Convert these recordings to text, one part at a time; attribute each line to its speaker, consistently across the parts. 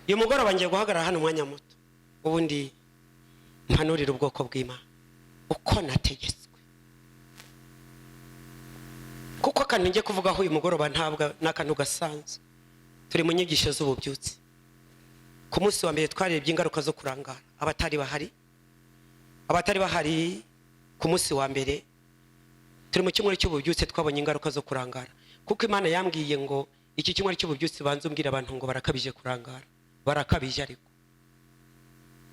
Speaker 1: Uyu mugoroba ngiye guhagarara hano umwanya muto, ubundi mpanurire ubwoko bw'Imana uko nategetswe, kuko akantu ngiye kuvugaho uyu mugoroba ntabwo ni akantu gasanzwe. Turi mu nyigisho z'ububyutse. Ku munsi wa mbere twarebye ingaruka zo kurangara. Abatari bahari ku munsi wa mbere, turi mu cyumweru cy'ububyutse, twabonye ingaruka zo kurangara, kuko Imana yambwiye ngo iki cyumweru cy'ububyutse banza umbwira abantu ngo barakabije kurangara, barakabije ariko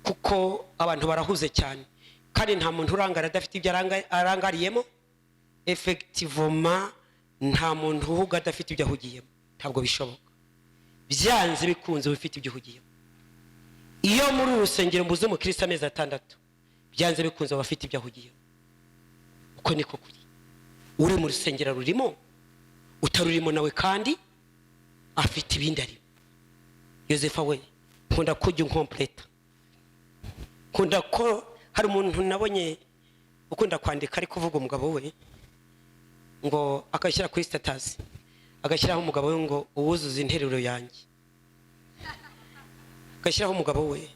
Speaker 1: kuko abantu barahuze cyane, kandi nta muntu urangara adafite ibyo arangariyemo. Effectivement, nta muntu uhuga adafite ibyo ahugiyemo, ntabwo bishoboka. Byanze bikunze uba ufite ibyo uhugiyemo. Iyo muri uru rusengero mbuze umukristo amezi 6, byanze bikunze aba afite ibyo ahugiyemo. Uko niko kuri. Uri mu rusengero rurimo, utarurimo nawe kandi afite ibindi arimo. Yosefa we, nkunda ko ujya unkompleta, nkunda ko hari umuntu nabonye ukunda kwandika ari kuvuga umugabo we, ngo agashyira kuri status, agashyiraho umugabo we ngo uwuzuze interuro yanjye, agashyiraho umugabo we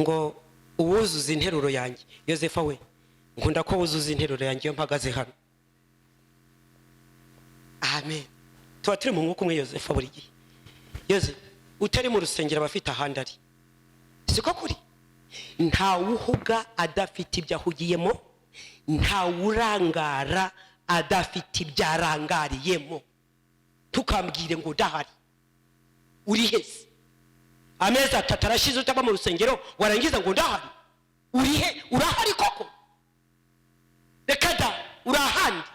Speaker 1: ngo uwuzuze interuro yanjye. Yosefa we, nkunda ko wuzuza interuro yanjye iyo mpagaze hano. Amen. Tuba turi mu mwuka umwe, Yosefa, buri gihe. Yose utari mu rusengero aba afite ahandi ari, siko kuri? Ntawuhuga adafite ibyo ahugiyemo, ntawurangara adafite ibyo arangariyemo. Tukambwire ngo ndahari, uri hese? Amezi 3 arashize utaba mu rusengero, warangiza ngo ndahari. Uri he? Urahari koko? Reka da, uri ahandi.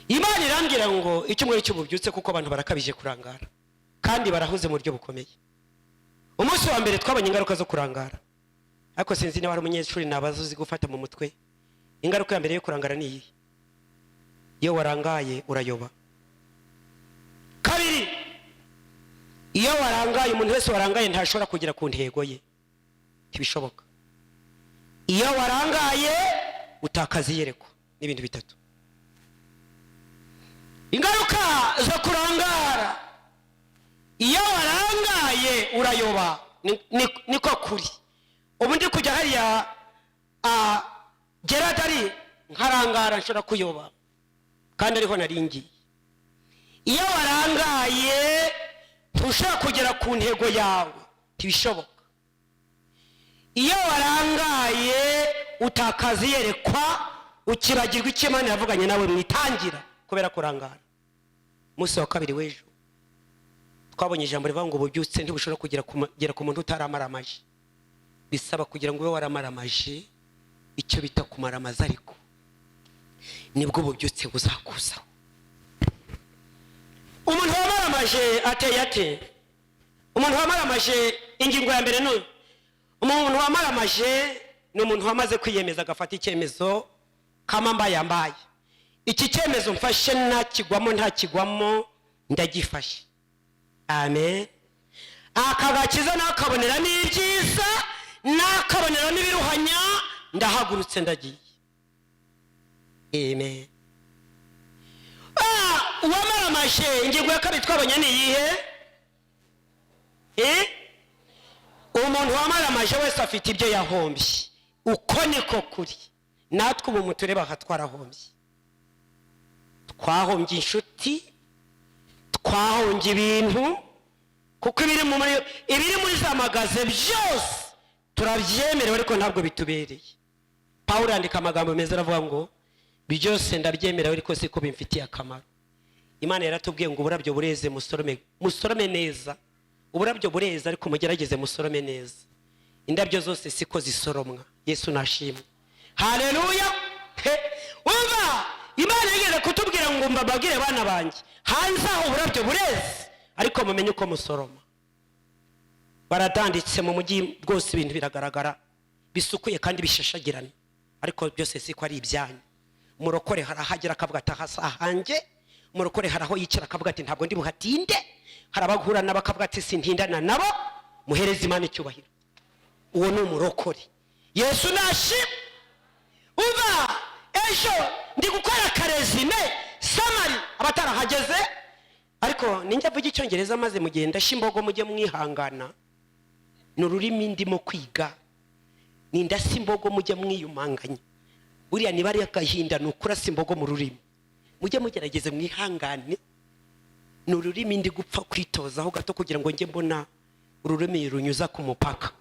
Speaker 1: Imana irambwira ngo icyumweru cy'ububyutse, kuko abantu barakabije kurangara kandi barahuze mu buryo bukomeye. Umunsi wa mbere twabonye ingaruka zo kurangara, ariko sinzi niba hari umunyeshuri nabaza uzi gufata mu mutwe. Ingaruka ya mbere yo kurangara ni iyi: iyo warangaye urayoba. Kabiri, iyo warangaye, umuntu wese warangaye ntashobora kugera ku ntego ye, ntibishoboka. Iyo warangaye utakaza iyerekwa. N'ibintu bitatu, ingaruka zo kurangara: iyo warangaye urayoba. Niko kuri. Ubu ndi kujya hariya Gerard ari, nkarangara, nshobora kuyoba kandi ariho nari ngiye. Iyo warangaye ntushobora kugera ku ntego yawe, ntibishoboka. Iyo warangaye utakaza iyerekwa, ukibagirwa icyo Imana yavuganye nawe mu itangira kubera kurangara. Umunsi wa kabiri w'ejo twabonye ijambo rivuga ngo ububyutse ntibushobora kugera ku muntu utaramaramaje. Bisaba kugira ngo ube waramaramaje, icyo bita kumaramaza, ariko nibwo ububyutse buzakuzaho. Umuntu wamaramaje ateye ate? Umuntu wamaramaje, ingingo ya mbere ni umuntu wamaramaje, ni umuntu wamaze kwiyemeza, agafata icyemezo kama mbaye mbaye. Iki cyemezo mfashe ntakigwamo, ntakigwamo, ndagifashe. Amen. Aka gakiza nakabonera n'ibyiza, nakabonera n'ibiruhanya, ndahagurutse, ndagiye. Amen. Uwamaramaje, ingingo ya kabiri twabonye ni iyihe? Eh? Umuntu wamaramaje wese afite ibyo yahombye. Uko niko kuri. Natwe ubu mutureba aha, twarahombye. Twahombye inshuti, twahombye ibintu, kuko ibiri muri za magasin byose turabyemerewe, ariko ntabwo bitubereye. Pawulo yandika amagambo meza, aravuga ngo byose ndabyemerewe, ariko siko bimfitiye akamaro. Imana yaratubwiye ngo uburabyo bureze, musorome, musorome neza. Uburabyo bureze, ariko mugerageze musorome neza. Indabyo zose siko zisoromwa. Yesu nashimwe, haleluya. He, umva, Imana yigeze kutubwira ngo mbabwire bana banjye, hanze aho uburabyo bureze, ariko mumenye uko musoroma. Baratanditse mu mujyi rwose, ibintu biragaragara bisukuye kandi bishashagirana, ariko byose siko ari ibyanyu. Umurokore harahagera akavuga ati aha si ahanjye. Umurokore hari aho yicara akavuga ati ntabwo ndi buhatinde. Hari abahura nabo akavuga ati sintindana nabo. Muhereze Imana icyubahiro. Uwo ni umurokore. Yesu nashimwe. Umva, ejo ndi gukora aka résumé, summary, abatarahageze. Ariko ninjya avuga Icyongereza maze mu gihe ndashya imbogo, mujye mwihangana, ni ururimi ndimo kwiga. Nindasa imbogo mujye mwiyumanganya. Buriya niba ari agahinda, ni ukurasa imbogo mu rurimi. Mujye mugerageze mwihangane, ni ururimi ndi gupfa kwitozaho gato kugira ngo njye mbona ururimi runyuza ku mupaka,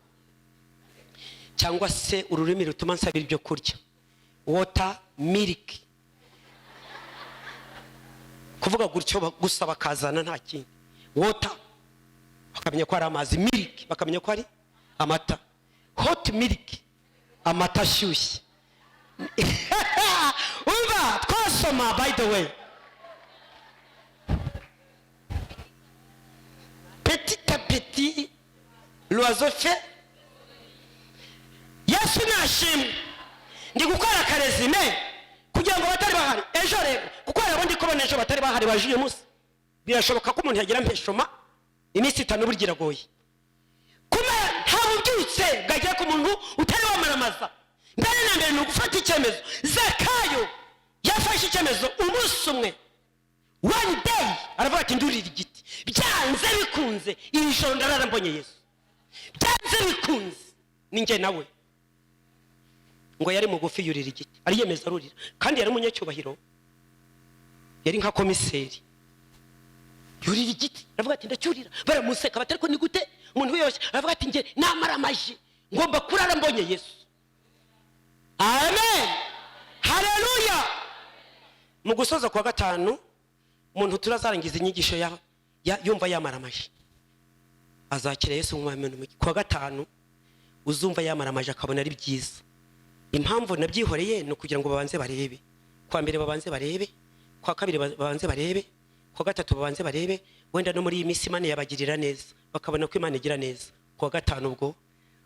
Speaker 1: cyangwa se ururimi rutuma nsabira ibyo kurya, water, milk, kuvuga gutyo gusa bakazana, nta kindi. Water bakamenya ko ari amazi, milk bakamenya ko ari amata, hot milk, amata ashyushye. Umva, twasoma, by the way, petit à petit l'oiseau fait. Yesu nashimwe. Ndi gukora aka résumé kugira ngo abatari bahari ejo rero, kuko hari abo ndi kubona ejo batari bahari baje uyu munsi. Birashoboka ko umuntu yagira mpeshoma iminsi 5, burya iragoye kuba nta bubyutse bwagera ku muntu utari wamaramaza. Mbere na mbere ni ugufata icyemezo. Zakayo yafashe icyemezo umunsi umwe, one day, aravuga ati: "Ndurira igiti, byanze bikunze iri joro ndarara mbonye Yesu, byanze bikunze ni njye nawe." Ngo yari mugufi, yurira igiti, ariyemeza, arurira. Kandi yari umunyacyubahiro, yari nka komiseri. Yurira igiti, aravuga ati: "Ndacyurira." Baramuseka bati: "Ariko ni gute umuntu wiyoroshye?" Aravuga ati: "Njye namaramaje, ngomba kurara mbonye Yesu." Amen, haleluya. Mu gusoza, kwa gatanu, umuntu turazarangiza inyigisho yumva yamaramaje azakira Yesu nk'umwami n'Umukiza. Kuwa gatanu uzumva yamaramaje akabona ari byiza. Impamvu nabyihoreye ni ukugira ngo babanze barebe. Kwa mbere babanze barebe, kwa kabiri babanze barebe, kwa gatatu babanze barebe. Wenda no muri iyi minsi Imana yabagirira neza, bakabona ko Imana igira neza. Kuwa gatanu ubwo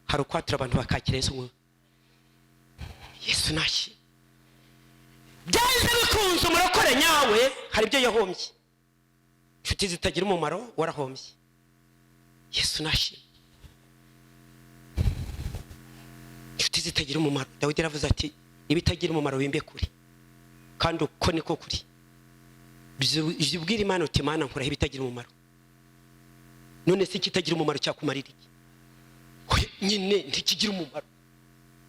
Speaker 1: hari ukwatura abantu bakakira Yesu. Yesu nashyi byanze bikunze, umurokore nyawe hari ibyo yahombye, inshuti zitagira umumaro warahombye. Yesu nashimwe. Inshuti zitagira umumaro, Dawidi yaravuze ati: "Ibitagira umumaro wimbe kure." Kandi uko niko kuri. Jya ubwira Imana uti: "Imana, nkuraho ibitagira umumaro." None se ikitagira umumaro cyakumarira iki? Oya, nyine ntikigira umumaro,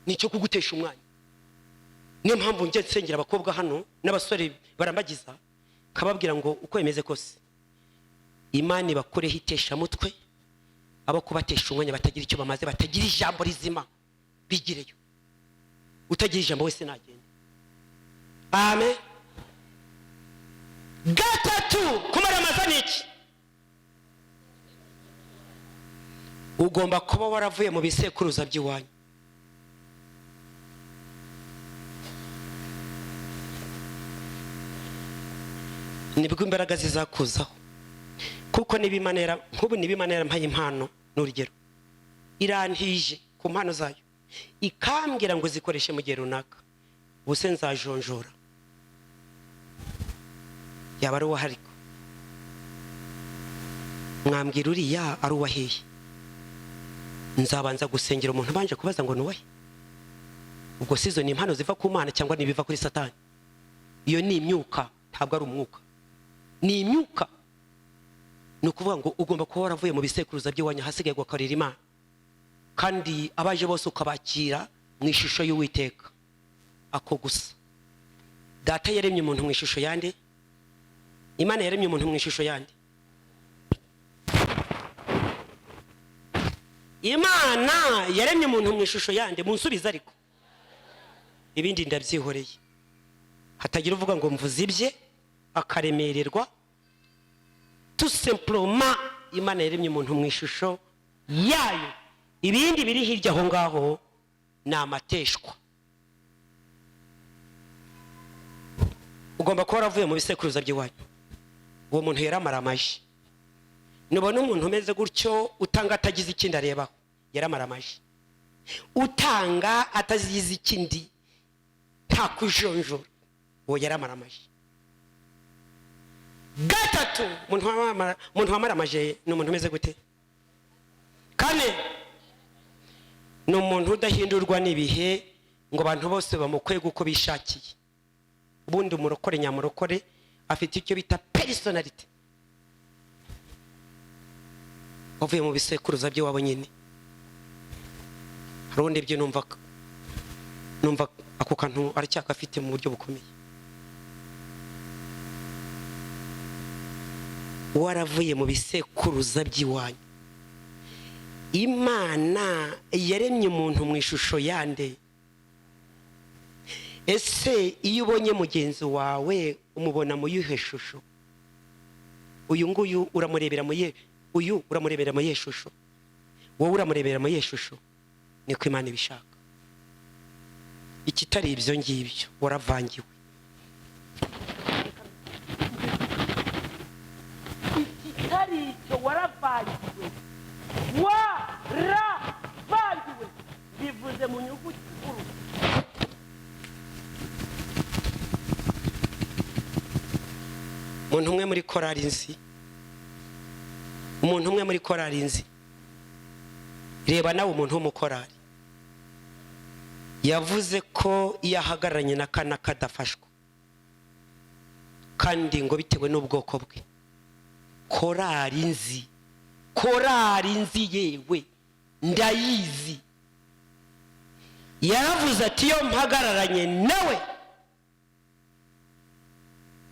Speaker 1: ni icyo kugutesha umwanya. Niyo mpamvu njya nsengera abakobwa hano n'abasore barambagiza, kababwira ngo uko bimeze kose Imana ibakureho iteshamutwe, abo kubatesha umwanya, batagira icyo bamaze, batagira ijambo rizima, bigireyo. Utagira ijambo wese nagenda. Amen. Gatatu, kumaramaza ni iki? Ugomba kuba waravuye mu bisekuruza by'iwanyu. Nibwo imbaraga zizakuzaho, kuko niba Imana nk'ubu, niba Imana yarampaye impano, ni urugero, irantije ku mpano zayo, ikambwira ngo zikoreshe mu gihe runaka, ubuse nzajonjora yaba ari uwahariko? Mwambwira uriya ari uwahehe? Nzabanza gusengera umuntu ubanje kubaza ngo ni uwahe? Ubwo si izo ni impano ziva ku Mana cyangwa ni ibiva kuri Satani? Iyo ni imyuka, ntabwo ari umwuka, ni imyuka. Ni ukuvuga ngo ugomba kuba waravuye mu bisekuruza by'iwanyu, ahasigaye ugakorera Imana, kandi abaje bose ukabakira mu ishusho y'Uwiteka. Ako gusa. Data yaremye umuntu mu ishusho yande? Imana yaremye umuntu mu ishusho yande? Imana yaremye umuntu mu ishusho yande? Munsubize, ariko ibindi ndabyihoreye, hatagira uvuga ngo mvuze ibye akaremererwa. Tout simplement, Imana yaremye umuntu mu ishusho yayo. Ibindi biri hirya aho ngaho ni amateshwa. Ugomba kuba waravuye mu bisekuruza by'iwanyu. Uwo muntu yaramaramaje. Nubona umuntu umeze gutyo, utanga atagize ikindi arebaho, yaramaramaje. Utanga atagize ikindi, nta kujonjora, uwo yaramaramaje. Gatatu, umuntu wamaramaje ni umuntu umeze gute? Kane, ni umuntu udahindurwa n'ibihe ngo abantu bose bamukwege uko bishakiye. Ubundi umurokore nyamurokore afite icyo bita personnalité. Wavuye mu bisekuruza by'iwabo nyine. Hari undi ibyo numva ako kantu aracyakafite mu buryo bukomeye. Waravuye mu bisekuruza by'iwanyu. Imana yaremye umuntu mu ishusho yande. Ese iyo ubonye mugenzi wawe umubona mu yihe shusho? Uyu nguyu uramurebera mu ye, uyu uramurebera mu yihe shusho? Wowe uramurebera mu yihe shusho? Niko Imana ibishaka. Ikitari ibyo ngibyo waravangiwe. Ikitari icyo waravangiwe, waravangiwe bivuze mu nyuguti nkuru. Umuntu umwe muri korari nzi, umuntu umwe muri korari nzi, reba nawe umuntu w'umukorari yavuze ko iyo ahagararanye na kana kadafashwa, kandi ngo bitewe n'ubwoko bwe. Korari nzi, korari nzi, yewe ndayizi, yaravuze ati iyo mpagararanye nawe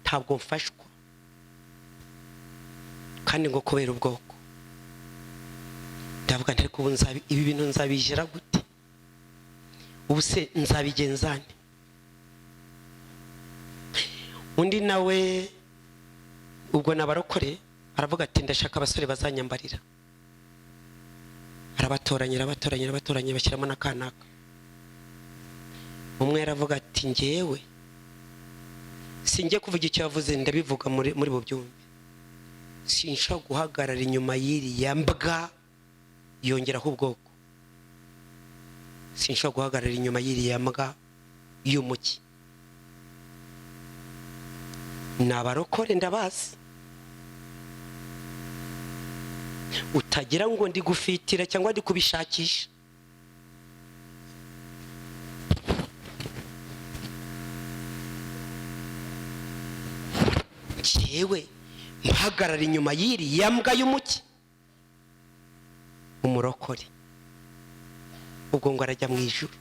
Speaker 1: ntabwo mfashwa, kandi ngo kubera ubwoko. Ndavuga nti ariko ubu ibi bintu nzabijera gute? Ubu se nzabigenzane? Undi nawe ubwo nabarokore aravuga ati ndashaka abasore bazanyambarira. Arabatoranya, arabatoranya, arabatoranya, bashyiramo n'akanaka. Umwe aravuga ati njyewe sinjye kuvuga icyo yavuze, ndabivuga muri bubyumve. Sinshobora guhagarara inyuma y'iriya mbwa yongeraho ubwoko. Sinshobora guhagarara inyuma y'iriya mbwa y'umuki. Ni abarokore ndabazi. Utagira ngo ndi gufitira cyangwa ndi kubishakisha. Njyewe mpagarara inyuma y'iriya mbwa y'umuki. Umurokore ubwo ngo arajya mu ijuru,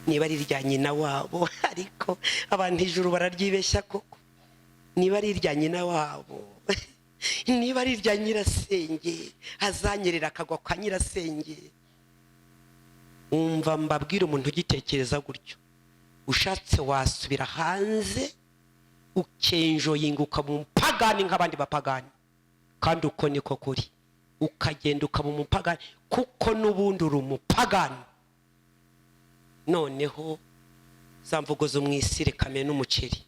Speaker 1: niba ari irya nyina wabo, ariko abantu ijuru bararyibeshya koko. Niba ari irya nyina wabo, niba ari irya nyirasenge, azanyerera akagwa kwa nyirasenge. Umva mbabwira, umuntu ugitekereza gutyo, ushatse wasubira hanze ukenjoyinga ukaba umupagani nk'abandi bapagani, kandi uko niko kuri. Ukagenda ukaba umupagani kuko n'ubundi uri umupagani. Noneho za mvugo zo mu isi, reka mene n'umuceri,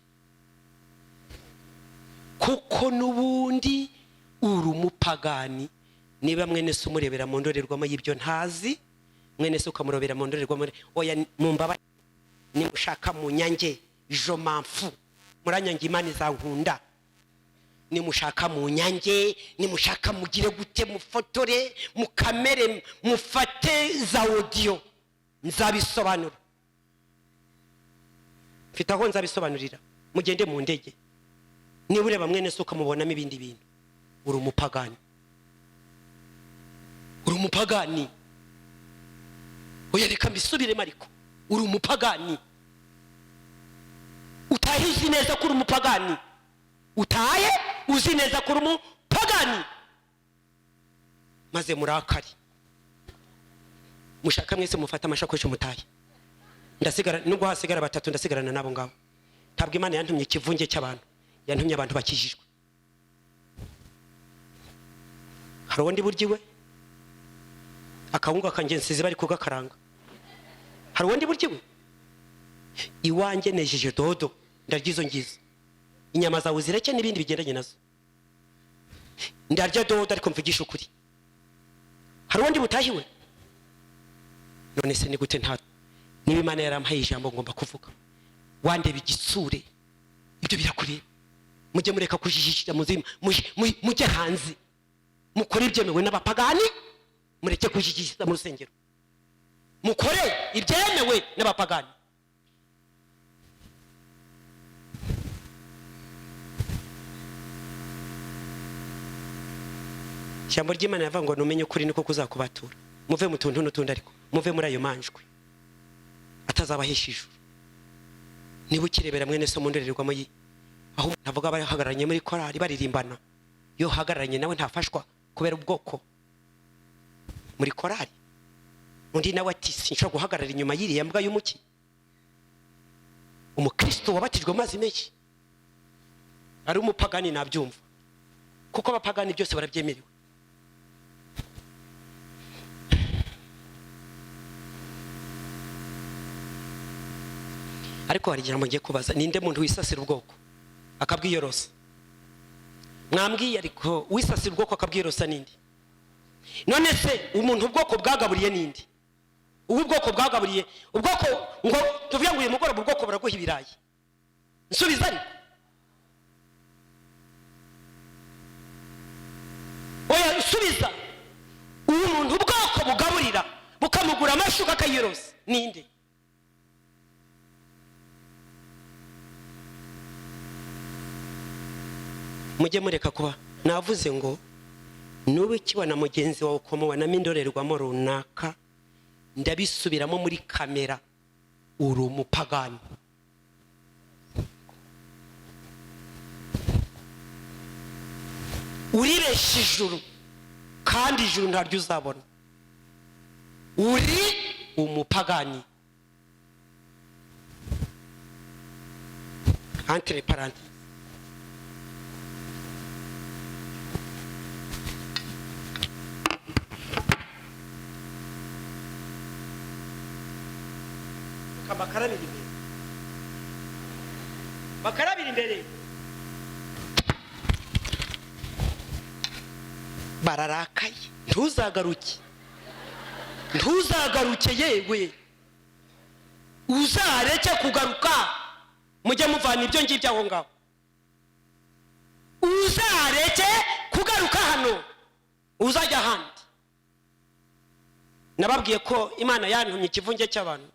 Speaker 1: kuko n'ubundi uri umupagani. Niba mwene se umurebera mu ndorerwamo y'ibyo ntazi, mwene se ukamurobera mu ndorerwamo, oya mumbabarire, nimushaka munyange je m'en fous, muranyange Imana izankunda. Nimushaka munyange, nimushaka mugire gute, mufotore, mukamere, mufate za audio, nzabisobanura. Mfite aho nzabisobanurira. Mugende mu ndege, niba ureba mwene se ukamubonamo ibindi bintu, uri umupagani, uri umupagani. Oya reka mbisubiremo, ariko uri umupagani. Utahe uzi neza ko uri umupagani, utahe uzi neza ko uri umupagani, maze murakari. Mushaka mwese mufate amashakoshi mutahe. Ndasigara, nubwo hasigara batatu ndasigarana nabo ngabo. Ntabwo Imana yantumye ikivunge cy'abantu, yantumye abantu bakijijwe. Hari undi buryo iwe akawunga kanjye nsize bari kugakaranga. Hari undi buryo iwe iwanjye nejeje dodo, ndarya izo ngizo, inyama zawe zireke n'ibindi bigendanye nazo. Ndarya dodo ariko mvugisha ukuri. Hari undi butahiwe? None se ni gute nta niba Imana yarampaye ijambo ngomba kuvuga? Wandeba igitsure, ibyo birakureba. Mujye mureka kujijisha muzima, mujye hanze mukore ibyemewe n'abapagani, mureke kujijisha mu rusengero, mukore ibyemewe n'abapagani. Ijambo ry'Imana yavuga ngo numenye ukuri niko kuzakubatura. Muve mu tuntu n'utundi, ariko muve muri ayo manjwe atazabahesha ijuru. Niba ukirebera mwene so mu ndorerwamo yi, aho umuntu avuga bahagararanye muri korali baririmbana, iyo uhagararanye nawe ntafashwa kubera ubwoko muri korali. Undi nawe ati sinshobora guhagarara inyuma y'iriya mbwa y'umuki. Umukristo wabatijwe mu mazi menshi ari umupagani nabyumva, kuko abapagani byose barabyemerewe. Ariko hari ijambo ngiye kubaza: ninde muntu wisasira ubwoko akabwiyorosa? Mwambwiye, ariko wisasira ubwoko akabwiyorosa ninde? None se umuntu ubwoko bwagaburiye ninde? Ubu ubwoko bwagaburiye ubwoko, ngo tuvuge ngo uyu mugoroba ubwoko buraguha ibirayi, nsubiza ariko. Oya, nsubiza. Uyu muntu ubwoko bugaburira bukamugura amashuka akayiyorosa ninde? Mujye mureka kuba navuze ngo nube ukibona mugenzi wawe ukamubonamo indorerwamo runaka, ndabisubiramo muri kamera, uri umupagani. Uribesha ijuru kandi ijuru ntaryo uzabona, uri umupagani. Entre parenthèses, bakarabira imbere, bakarabira imbere, bararakaye. Ntuzagaruke, ntuzagaruke, yewe uzareke kugaruka. Mujye muvana ibyo ngibyo aho ngaho, uzareke kugaruka hano, uzajya ahandi. Nababwiye ko Imana yantumye ikivunge cy'abantu.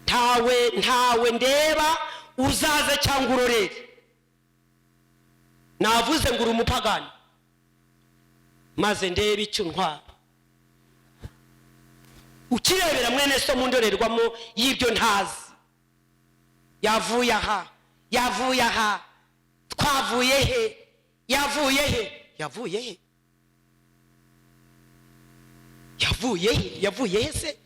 Speaker 1: Ntawe, ntawe ndeba, uzaze cyangwa urorere. Navuze ngo uri umupagani, maze ndebe icyo ntwara. Ukirebera mwene so mu ndorerwamo y'ibyo ntazi, yavuye aha, yavuye aha, twavuye he, yavuye he, yavuye he, yavuye he, yavuye he se?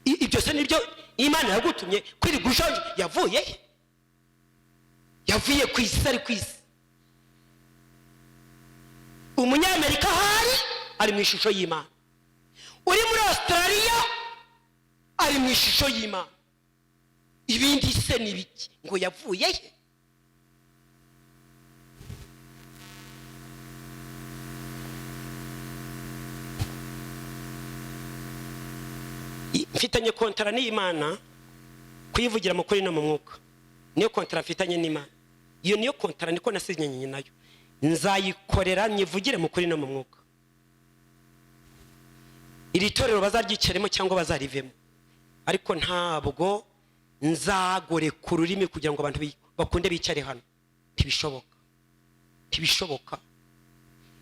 Speaker 1: Ibyo se nibyo Imana yagutumye kwirirwa ushonje? Yavuye he? Yavuye ku isi, ari ku isi. Umunyamerika ahari ari mu ishusho y'Imana, uri muri Australia ari mu ishusho y'Imana. Ibindi se ni biki ngo yavuye he? Mfitanye kontara n'Imana kuyivugira mu kuri no mu mwuka. Niyo kontara mfitanye n'Imana, iyo niyo kontara niko nasinyanye nayo, nzayikorera nyivugire mu kuri no mu mwuka. Iri torero bazaryicaremo cyangwa bazarivemo, ariko ntabwo nzagoreka ururimi kugira ngo abantu bakunde bicare hano. Ntibishoboka, ntibishoboka.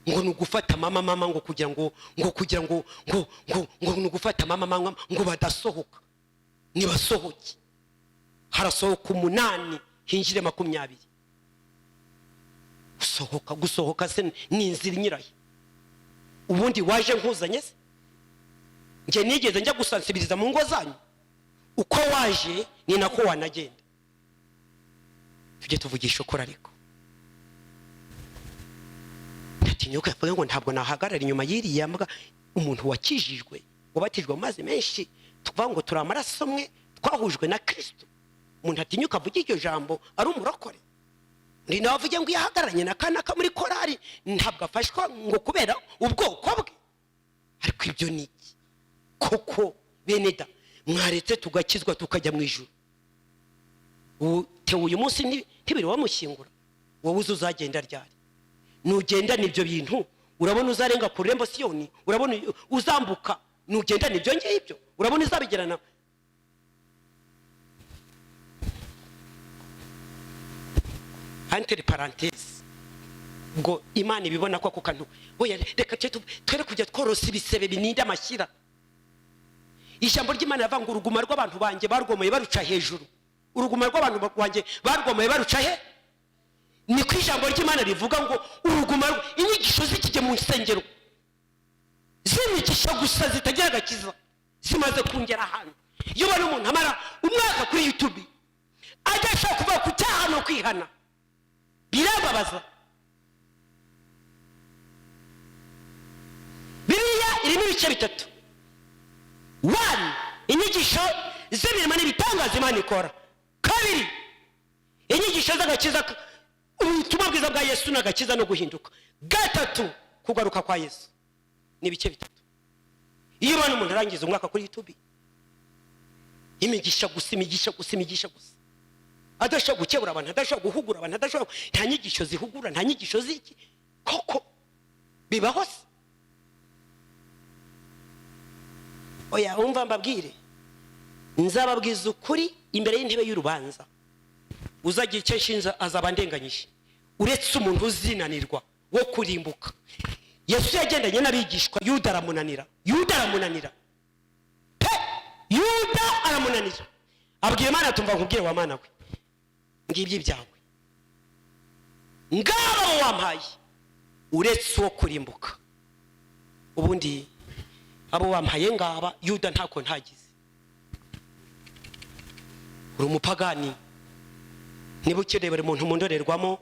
Speaker 1: Ngo ni ugufata mama mama, ngo kugira ngo, ngo kugira ngo, ngo, ngo, ngo ni ugufata mama mama ngo badasohoka. Nibasohoke, harasohoka 8 hinjire 20. Gusohoka, gusohoka se ni inzira inyurayo? Ubundi waje nkuzanye se? Njye nigeze njya gusansibiriza mu ngo zanyu? Uko waje ni nako wanagenda. Tujye tuvugisha ukuri. Ariko ntatinyuka yavuga ngo ntabwo nahagarara inyuma y'iriya mbwa. Umuntu wakijijwe, wabatijwe mu mazi menshi, tuvuga ngo turi amaraso amwe, twahujwe na Kristo. Umuntu atinyuka avuga iryo jambo ari umurokore. Ni nawe avuge ngo iyo ahagararanye na kanaka muri korali ntabwo afashwa ngo kubera ubwoko bwe. Ariko ibyo ni iki koko? Bene da, mwaretse tugakizwa tukajya mu ijuru. Ubu uyu munsi ntibiri wamushyingura, wowe uzi uzagenda ryari? Nugendana ibyo bintu urabona uzarenga ku rurembo Siyoni? Urabona uzambuka? Nugendana ibyo ngibyo urabona uzabigerana? Entre parenthèses, Ngo Imana ibibona ko ako kantu, oya, reka twere kujya tworosa ibisebe bininda amashyira. Ijambo ry'Imana rivuga ngo uruguma rw'abantu banjye barwomoye baruca hejuru. Uruguma rw'abantu banjye barwomoye baruca he? Niko ijambo ry'Imana rivuga ngo uruguma. Inyigisho zikijya mu nsengero z'imigisha gusa zitagira agakiza zimaze kungera ahantu. Iyo ubona umuntu amara umwaka kuri YouTube ajya ashobora kuvuga ku cyaha no kwihana, birababaza. Bibiliya irimo ibice bitatu: one, inyigisho z'imirimo n'ibitangaza Imana ikora; kabiri, inyigisho z'agakiza, ubutumwa bwiza bwa Yesu n'agakiza no guhinduka; gatatu, kugaruka kwa Yesu. Ni ibice bitatu. Iyo ubona umuntu arangiza umwaka kuri YouTube imigisha gusa, imigisha gusa, imigisha gusa, adashobora gukebura abantu, adashobora guhugura abantu, adashobora, nta nyigisho zihugura, nta nyigisho z'iki, koko bibaho se? Oya, wumva mbabwire, nzababwiza ukuri imbere y'intebe y'urubanza. Uzagira icyo nshinza azaba andenganyije, uretse umuntu uzinanirwa wo kurimbuka. Yesu yagendanye n'abigishwa, Yuda aramunanira. Yuda aramunanira pe, Yuda aramunanira. Abwira Imana, tumva nkubwire wa Mana we, ngibyo ibyawe, ngaba abo wampaye, uretse uwo kurimbuka. Ubundi abo wampaye ngaba. Yuda ntako ntagize. Uri umupagani. Niba ukirebera umuntu mu ndorerwamo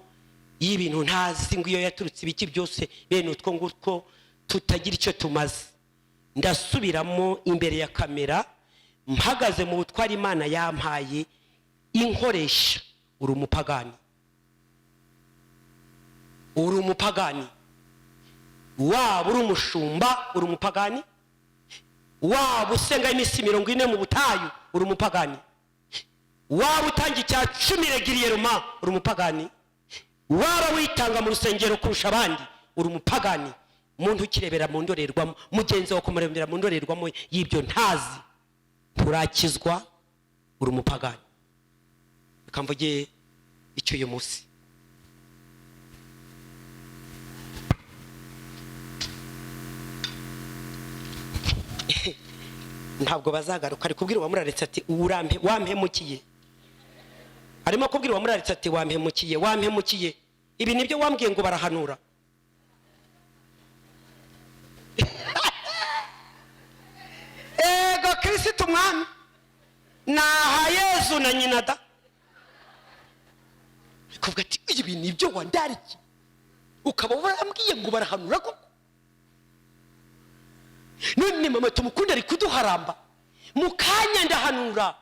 Speaker 1: y'ibintu ntazi ngo iyo yaturutse, ibiki byose bene utwo ngutwo tutagira icyo tumaze. Ndasubiramo imbere ya kamera, mpagaze mu butware Imana yampaye inkoresha: uri umupagani, uri umupagani. Waba uri umushumba, uri umupagani. Waba usenga iminsi 40 mu butayu, uri umupagani. Waba utanga icya cumi régulièrement, uri umupagani. Waba witanga mu rusengero kurusha abandi, uri umupagani. Umuntu ukirebera mu ndorerwamo mugenzi wawe, kumurebera mu ndorerwamo y'ibyo ntazi, nturakizwa, uri umupagani. Reka mvuge icyo uyu munsi. Ntabwo bazagaruka. Ari kubwira uwamuraritse ati urampe, wampemukiye. Arimo kubwira uwamuraritse ati wampemukiye, wampemukiye. Ibi nibyo wambwiye ngo barahanura. Ego Kirisitu Umwami, naha Yezu na nyina da. Kuvuga ati ibi nibyo wandarikiye, ukaba warambwiye ngo barahanura koko. None mama Tumukunde ari kuduharamba, mu kanya ndahanura.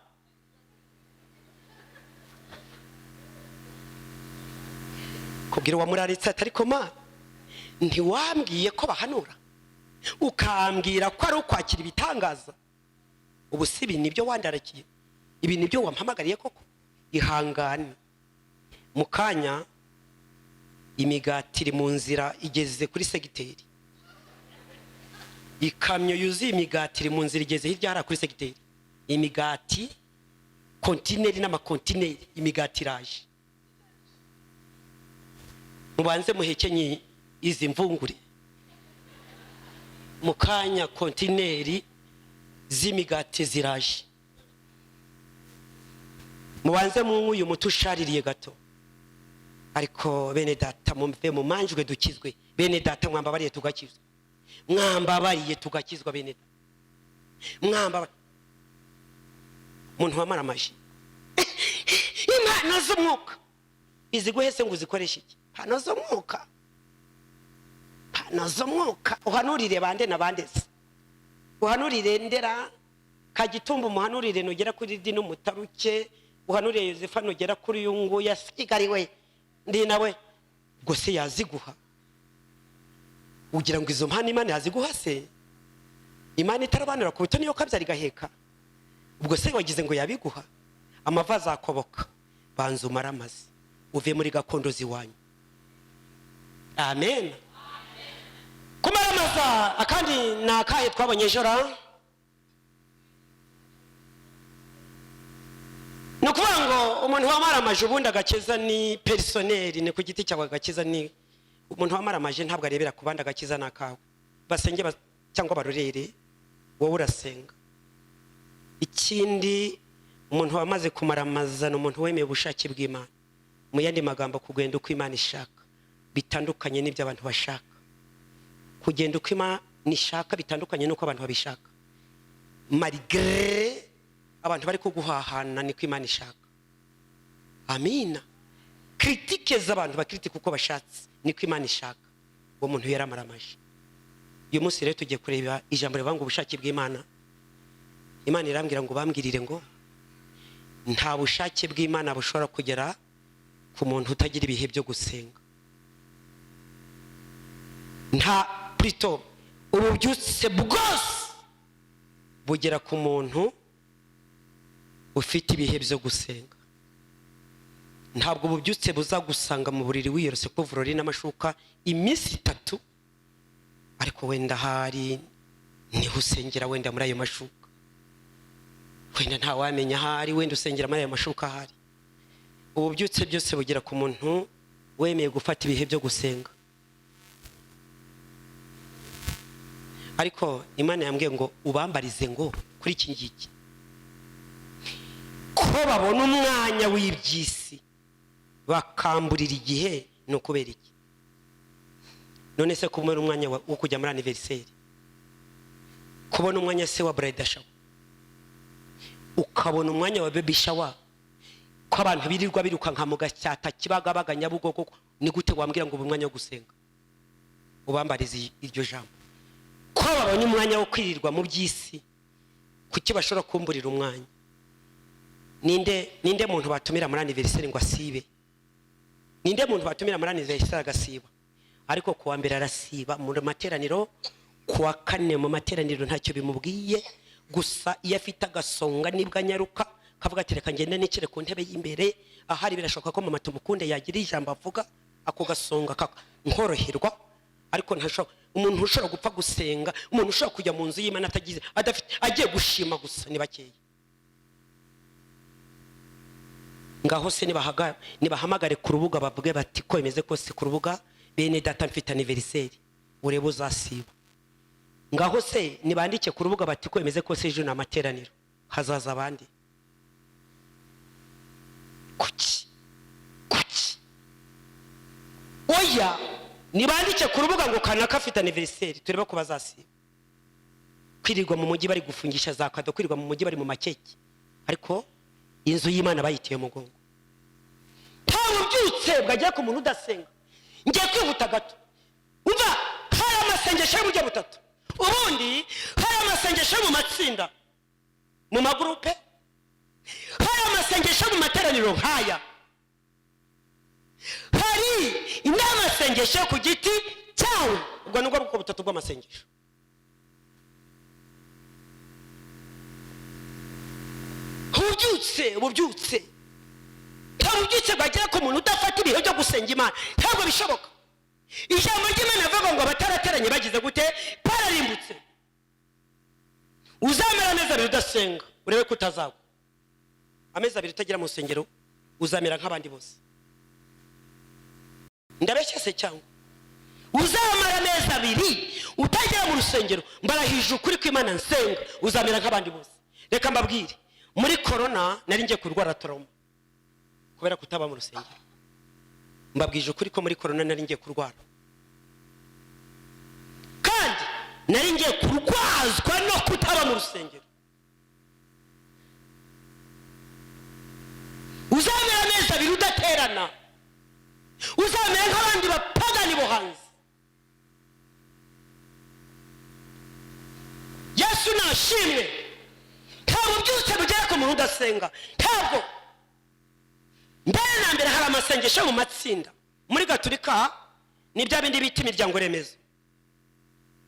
Speaker 1: Kubwira uwamuraritse ati ariko ma, ntiwambwiye ko bahanura, ukambwira ko ari ukwakira ibitangaza? Ubu si ibi nibyo wandarakiye? Ibi nibyo wampamagariye koko? Ihangane, mu kanya imigati iri mu nzira, igeze kuri segiteri. Ikamyo yuzuye imigati iri mu nzira, igeze hirya hariya kuri segiteri. Imigati, kontineri n'amakontineri, imigati iraje. Mubanze muhekenye izi mvungure, mu kanya kontineri z'imigati ziraje. Mubanze munywe uyu muti ushaririye gato. Ariko bene data, muve mu manjwe dukizwe. Bene data, mwambabariye tugakizwa, mwambabariye tugakizwa. Bene data, mwambabariye. Umuntu wamara amaji, impano z'umwuka iziguhe se ngo uzikoreshe iki? Impano z'umwuka, impano z'umwuka, uhanurire bande na bande se? Uhanurire ndera Kagitumba, umuhanurire nugera kuri Dini Mutaruke, uhanurire Yosefa nugera kuri uyu nguyu asigariwe ndi nawe. Ubwo se yaziguha? Ugira ngo izo mpano Imana yaziguha se? Imana itarabanura ku butoni yo kabyara igaheka, ubwo se wagize ngo yabiguha? Amava azakoboka. Banza umare amazi, uve muri gakondo z'iwanyu. Amen. Kumaramaza akandi ni akahe twabonye ejo ra? Ni ukuvuga ngo umuntu wamaramaje, ubundi agakiza ni personnel, ni ku giti cyawe. Agakiza ni Umuntu wamaramaje ntabwo arebera ku bandi. Agakiza ni akawe, basenge cyangwa barorere, wowe urasenga. Ikindi, umuntu wamaze kumaramaza ni umuntu wemeye ubushake bw'Imana. Mu yandi magambo, kugenda uko Imana ishaka bitandukanye n'ibyo abantu bashaka. Kugenda uko Imana ishaka bitandukanye n'uko abantu babishaka, malgré abantu bari kuguhahana, niko Imana ishaka. Amina. Critique z'abantu, bakritika uko bashatse, niko Imana ishaka. Uwo muntu yaramaramaje. Uyu munsi rero tugiye kureba ijambo rivuga ngo ubushake bw'Imana. Imana irambwira ngo bambwirire ngo nta bushake bw'Imana bushobora kugera ku muntu utagira ibihe byo gusenga. Nta plutôt, ububyutse bwose bugera ku muntu ufite ibihe byo gusenga. Ntabwo ububyutse buzagusanga mu buriri wiyorose couvre-lit n'amashuka iminsi 3, ariko wenda ahari niho usengera, wenda muri ayo mashuka, wenda ntawamenya ahari, wenda usengera muri ayo mashuka ahari. Ububyutse byose bugera ku muntu wemeye gufata ibihe byo gusenga. Ariko Imana yambwiye ngo ubambarize ngo kuri iki ngiki: ko babona umwanya w'iby'isi bakamburira igihe, ni ukubera iki? None se kubona umwanya wo kujya muri anniversaire, kubona umwanya se wa bridal shower, ukabona umwanya wa baby shower, ko abantu birirwa birukanka mu Gasyata, Kibagabaga, Nyabugogo, ni gute wambwira ngo ubu umwanya wo gusenga? Ubambarize iryo jambo: ko babonye umwanya wo kwirirwa mu by'isi, kuki bashobora kumburira umwanya? Ninde muntu batumira muri anniversaire ngo asibe? Ninde muntu batumira muri anniversaire agasiba? Ariko kuwa mbere arasiba mu materaniro, kuwa kane mu materaniro ntacyo bimubwiye. Gusa iyo afite agasonga nibwo anyaruka, kavuga ati: "Reka ngende nicare ku ntebe y'imbere, ahari birashoboka ko mama Tumukunde yagira ijambo avuga." Ako gasonga nkoroherwa. Ariko ntashobora, umuntu ushobora gupfa gusenga, umuntu ushobora kujya mu nzu y'Imana atagize, adafite, agiye gushima gusa, ni bakeya. Ngaho se nibahamagare ku rubuga, bavuge bati ko bimeze kose ku rubuga, bene data, mfite anniversaire, urebe uzasiba. Ngaho se nibandike ku rubuga bati ko bimeze kose ejo ni amateraniro, hazaza abandi. Kuki? Kuki? Oya, nibandike ku rubuga ngo kanaka afite anniversaire, turebe ko bazasiba. Kwirirwa mu mujyi bari gufungisha za cadeaux, kwirirwa mu mujyi bari mu makeke, ariko inzu y'Imana bayiteye umugongo. Nta bubyutse bwagera ku muntu udasenga. Ngiye kwihuta gato. Umva, hari amasengesho y'uburyo butatu. Ubundi hari amasengesho yo mu matsinda, mu magurupe, hari amasengesho yo mu materaniro nk'aya, hari n'amasengesho yo ku giti cyawe. Ubwo ni ubwoko butatu bw'amasengesho. Ububyutse, nta bubyutse bwagera ku muntu udafata ibihe byo gusenga Imana. Ntabwo bishoboka. Ijambo ry'Imana rivuga ngo abatarateranye bagize gute? Bararimbutse. Uzamera amezi 2 udasenga, urebe ko utazagwa. Amezi 2 utagera mu rusengero, uzamera nk'abandi bose. Ndabeshya se cyangwa? Uzamara amezi 2 utagera mu rusengero, mbarahije ukuri kw'Imana nsenga, uzamera nk'abandi bose. Reka mbabwire, muri korona nari ngiye kurwara trauma kubera kutaba mu rusengero. Mbabwije ukuri ko muri korona nari ngiye kurwara, kandi nari ngiye kurwazwa no kutaba mu rusengero. Uzamera amezi 2 udaterana, uzamera nk'abandi bapagani bo hanze. Yesu nashimwe. Nta bubyutse bugera ku muntu udasenga. Ntabwo. Mbere na mbere hari amasengesho mu matsinda. Muri Gaturika ni bya bindi bita imiryango remezo.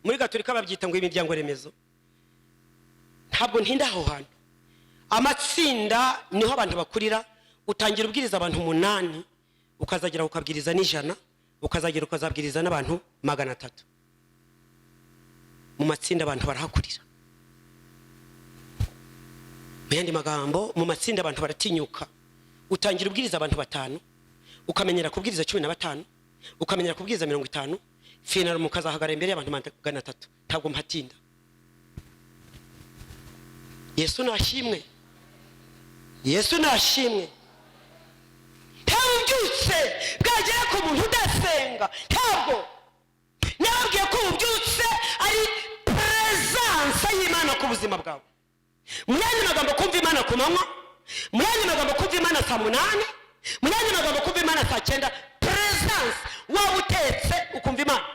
Speaker 1: Muri Gaturika babyita ngo imiryango remezo. Ntabwo ntinda aho hantu. Amatsinda niho abantu bakurira. Utangira ubwiriza abantu 8, ukazagera ukabwiriza n'100, ukazagera ukazabwiriza n'abantu 300. Mu matsinda abantu barahakurira. Mu yandi magambo, mu matsinda abantu baratinyuka. Utangira ubwiriza abantu 5, ukamenyera kubwiriza 15. Ukamenyera kubwiriza 50, finally mukazahagarara imbere y'abantu 300. Ntabwo mpatinda. Yesu nashimwe, Yesu nashimwe. Nta bubyutse bwagera ku muntu udasenga. Ntabwo nababwiye ko ububyutse ari presence y'Imana ku buzima bwawe? Mu yandi magambo, kumva Imana ku manywa, mu yandi magambo, kumva Imana saa 8, mu yandi magambo, kumva Imana saa 9. Presence, waba utetse ukumva Imana.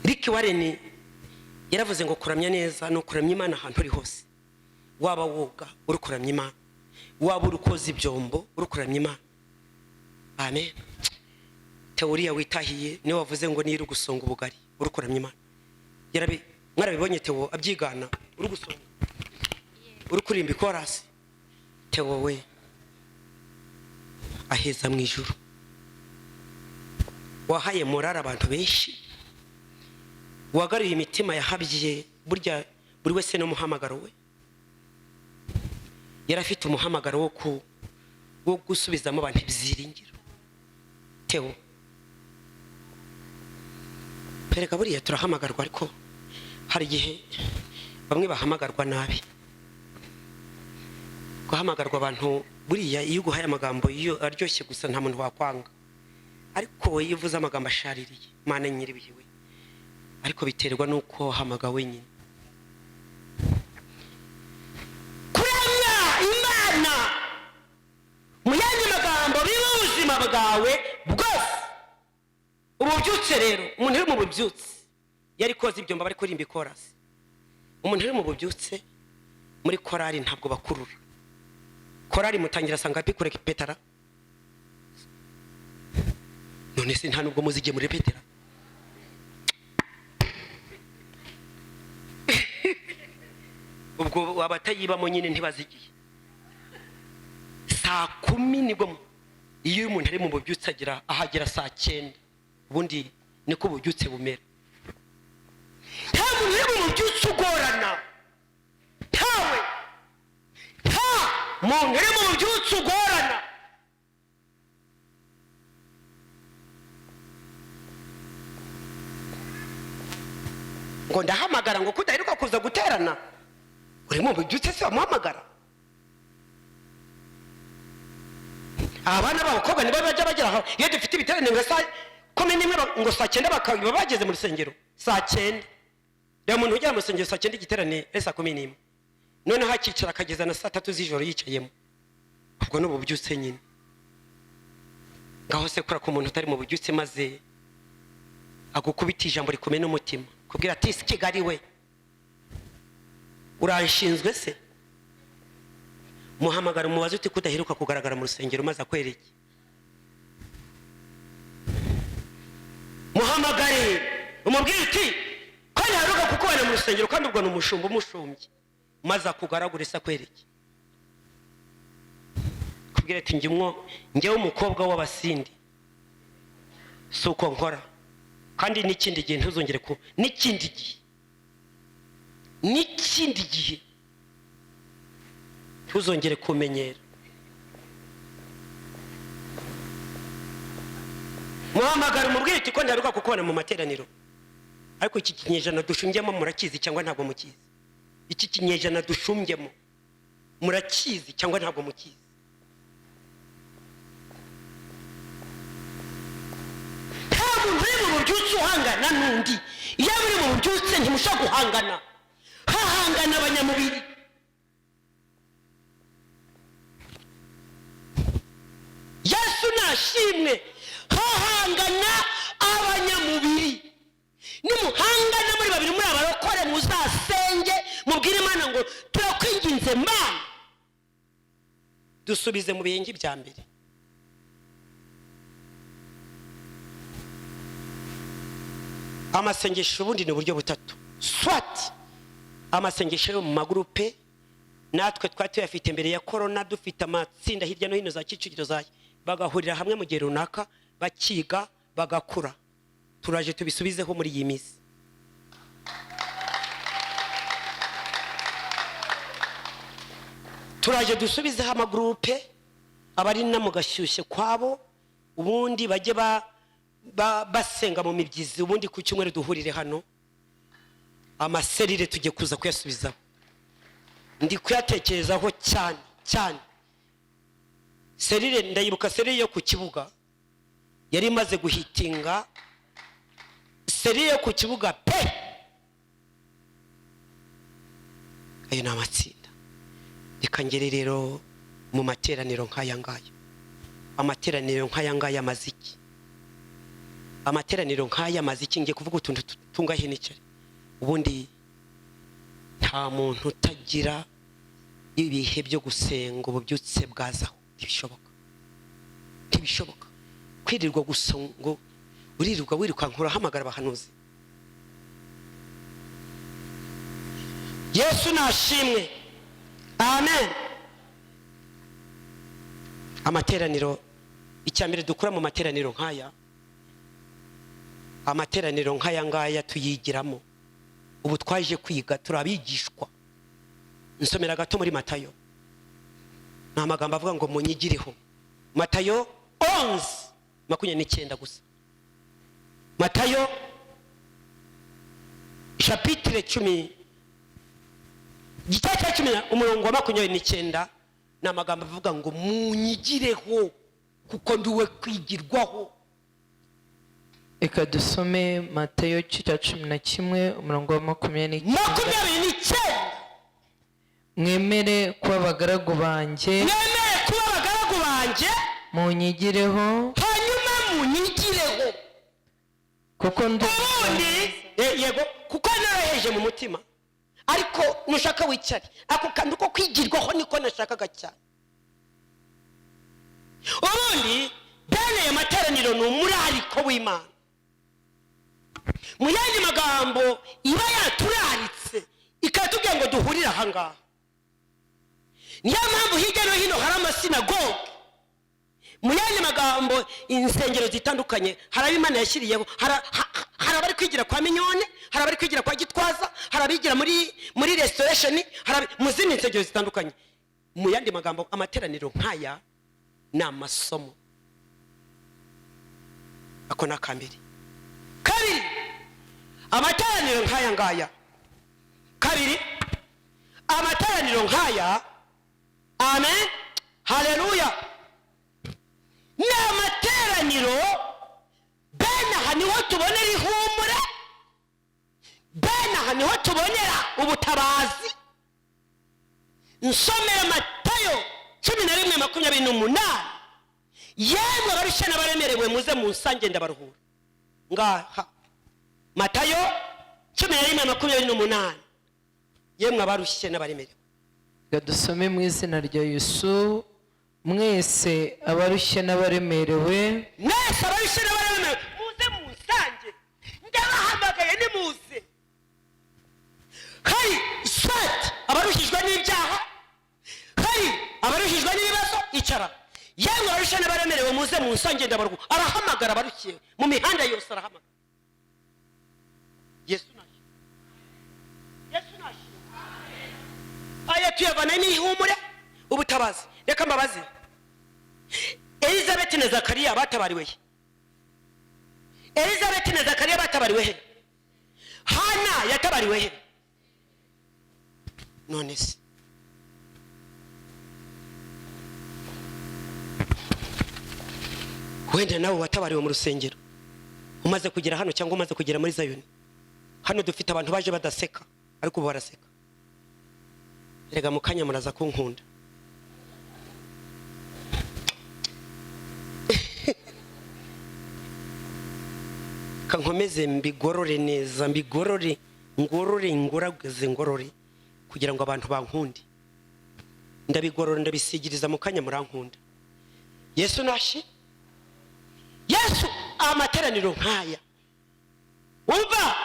Speaker 1: Rick Warren yaravuze ngo kuramya neza ni ukuramya Imana ahantu uri hose. Waba woga uri kuramya Imana, waba uri koza ibyombo uri kuramya Imana. Amen. Teoriya witahiye niwe wavuze ngo niyo uri gusonga ubugari uri kuramya Imana. Yarabi mwarabibonye, Tewo abyigana, uri gusonga, uri kuririmba ikorasi. Tewo we aheza mu ijuru, wahaye morale abantu benshi, wagaruye imitima yahabye. Burya buri wese n'umuhamagaro we. Yari afite umuhamagaro wo gusubizamo abantu ibyiringiro. Tewo pereka, buriya turahamagarwa, ariko hari igihe bamwe bahamagarwa nabi. Guhamagarwa abantu, buriya iyo uguhaye amagambo iyo aryoshye gusa, nta muntu wakwanga, ariko iyo uvuze amagambo ashaririye, Mana nyiribihe we! Ariko biterwa n'uko wahamagawe nyine. Kuramya Imana, mu yandi magambo, biba ubuzima bwawe bwose. Ububyutse rero, umuntu uri mu bubyutse yari koza ibyombo bari kuririmba ikorasi. Umuntu uri mu bubyutse muri korari ntabwo bakurura. Korari mutangira asanga pikure petara. None se nta nubwo muzi igihe muri petera? Ubwo abatayibamo nyine ntibazigiye. Saa 10 nibwo iyo umuntu ari mu bubyutse agira ahagera saa 9. Ubundi niko ububyutse bumera. Nta muntu uri mu bubyutse ugorana, ntawe. Nta muntu uri mu bubyutse ugorana. Ngo ndahamagara ngo kudaheruka kuza guterana, uri mu bubyutse se wamuhamagara? Abana b'abakobwa nibo bajya bagera aho, iyo dufite ibiterane nka saa 11, ngo saa 9 bakaba bageze mu rusengero. Saa 9 reba umuntu ugera mu rusengero saa 9, igiterane ari saa 11, noneho akicara akageza na saa 3 z'ijoro yicayemo. Ubwo ni ububyutse nyine. Ngaho se kura ku muntu utari mu bubyutse, maze agukubita ijambo rikomeye n'umutima, kubwira ati si Kigali we, uranshinzwe se? Muhamagara umubaze uti kudaheruka kugaragara mu rusengero, maze akwereke. Muhamagare umubwire uti ko ntaheruka kukubona mu rusengero, kandi ubwo ni umushumba umushumbye, maze akugaragure se akwereke. Kubwira ati njyewe umukobwa w'abasindi si uko nkora, kandi n'ikindi gihe ntuzongere ku n'ikindi gihe, n'ikindi gihe ntuzongere kumenyera. Muhamagara umubwire uti ko ntaheruka kukubona mu materaniro. Ariko iki kinyejana dushumbyemo murakizi cyangwa ntabwo mukizi? Iki kinyejana dushumbyemo murakizi cyangwa ntabwo mukizi? Nta muntu uri mu bubyutse uhangana n'undi. Iyo muri mu bubyutse ntimushobora guhangana, hahangana abanyamubiri. Yesu nashimwe. Hahangana abanyamubiri. Nimuhangana muri babiri muri abarokore, muzasenge mubwire Imana ngo turakwinginze Mana, dusubize mu bihe bya mbere. Amasengesho ubundi ni uburyo butatu. Swat amasengesho yo mu magurupe, natwe twari tuyafite mbere ya corona, dufite amatsinda hirya no hino za Kicukiro za bagahurira hamwe mu gihe runaka bakiga bagakura. Turaje tubisubizeho muri iyi minsi. Turaje dusubizeho amagurupe, Abari na mu gashyushye kwabo, ubundi bajye basenga mu mibyizi, ubundi ku cyumweru duhurire hano. Ama cellule tujye kuza kuyasubizaho. Ndi kuyatekerezaho cyane cyane. Cellule, ndayibuka, cellule yo ku kibuga yari imaze guhitinga, cellule yo ku kibuga pe. Ayo ni amatsinda. Reka ngere rero mu materaniro nk'aya ngaya. Amateraniro nk'aya ngaya amaze iki? Amateraniro nk'aya amaze iki? Ngiye kuvuga utuntu tungahe n'icari. Ubundi nta muntu utagira ibihe byo gusenga ububyutse bwazaho. Ntibishoboka, ntibishoboka kwirirwa gusa ngo uririrwa wirukanka urahamagara abahanuzi. Yesu nashimwe, amen. Amateraniro, icya mbere dukura mu materaniro nk'aya, amateraniro nk'aya ngaya tuyigiramo. Ubu twaje kwiga, turabigishwa. Nsomera gato muri Matayo, ni amagambo avuga ngo munyigireho. Matayo 11:29 gusa. Matayo chapitre 10, igice cya 10, umurongo wa 29, ni amagambo avuga ngo munyigireho kuko ndiwe kwigirwaho.
Speaker 2: Reka dusome Matayo igice cya 11, umurongo wa 29.
Speaker 1: 29.
Speaker 2: Mwemere kuba abagaragu banjye.
Speaker 1: Mwemere kuba abagaragu banjye.
Speaker 2: Munyigireho.
Speaker 1: Hanyuma munyigireho.
Speaker 2: Kuko ndi
Speaker 1: Ubundi yego, kuko noroheje mu mutima. Ariko nushaka wicare, ako kantu ko kwigirwaho niko nashakaga cyane. Ubundi bene aya materaniro ni umurariko w'Imana. Mu yandi magambo, iba yaturaritse ikatubwira ngo duhurire ahangaha. Niyo mpamvu hirya no hino hari amasinagoge, mu yandi magambo insengero zitandukanye. Hari abo Imana yashyiriyeho, hari abari kwigira kwa Minyone, hari abari kwigira kwa Gitwaza, hari abigira muri Restoration, hari mu zindi nsengero zitandukanye. Mu yandi magambo, amateraniro nk'aya ni amasomo. Ako ni akambere. Kabiri, amateraniro nk'aya ngaya, kabiri, amateraniro nk'aya, amen, haleluya, ni amateraniro bene aha niho tubonera ihumure, bene aha niho tubonera ubutabazi. Nsomera Matayo 11:28. Yemwe abarushye n'abaremerewe, muze munsange ndabaruhura. Ngaha Matayo 11:28. Yemwe abarushye n'abaremerewe.
Speaker 2: Reka dusome mu izina rya Yesu. Mwese abarushye n'abaremerewe,
Speaker 1: mwese abarushye n'abaremerewe, muze munsange, ndabahamagaye, nimuze. Hari swati abarushijwe n'ibyaha, hari abarushijwe n'ibibazo, icara. Yemwe abarushye n'abaremerewe, muze munsange ndabaruhura. Arahamagara abarushye mu mihanda yose, arahamagara. Yesu nashimwe, Yesu nashimwe. Aya tuyavana n'ihumure, ubutabazi. Reka mbabaze, Elizabeth na Zakariya batabariwe he? Elizabeth na Zakariya batabariwe he? Hana yatabariwe he? None se wenda nawe watabariwe mu rusengero umaze kugera hano cyangwa umaze kugera muri Zayoni? Hano dufite abantu baje badaseka, ariko ubu baraseka. Erega mu kanya muraza kunkunda. Kankomeze mbigorore neza, mbigorore, ngorore, ngorageze, ngorore kugira ngo abantu bankunde. Ndabigorora, ndabisigiriza, mu kanya murankunda. Yesu nashi, Yesu. Amateraniro nk'aya, umva,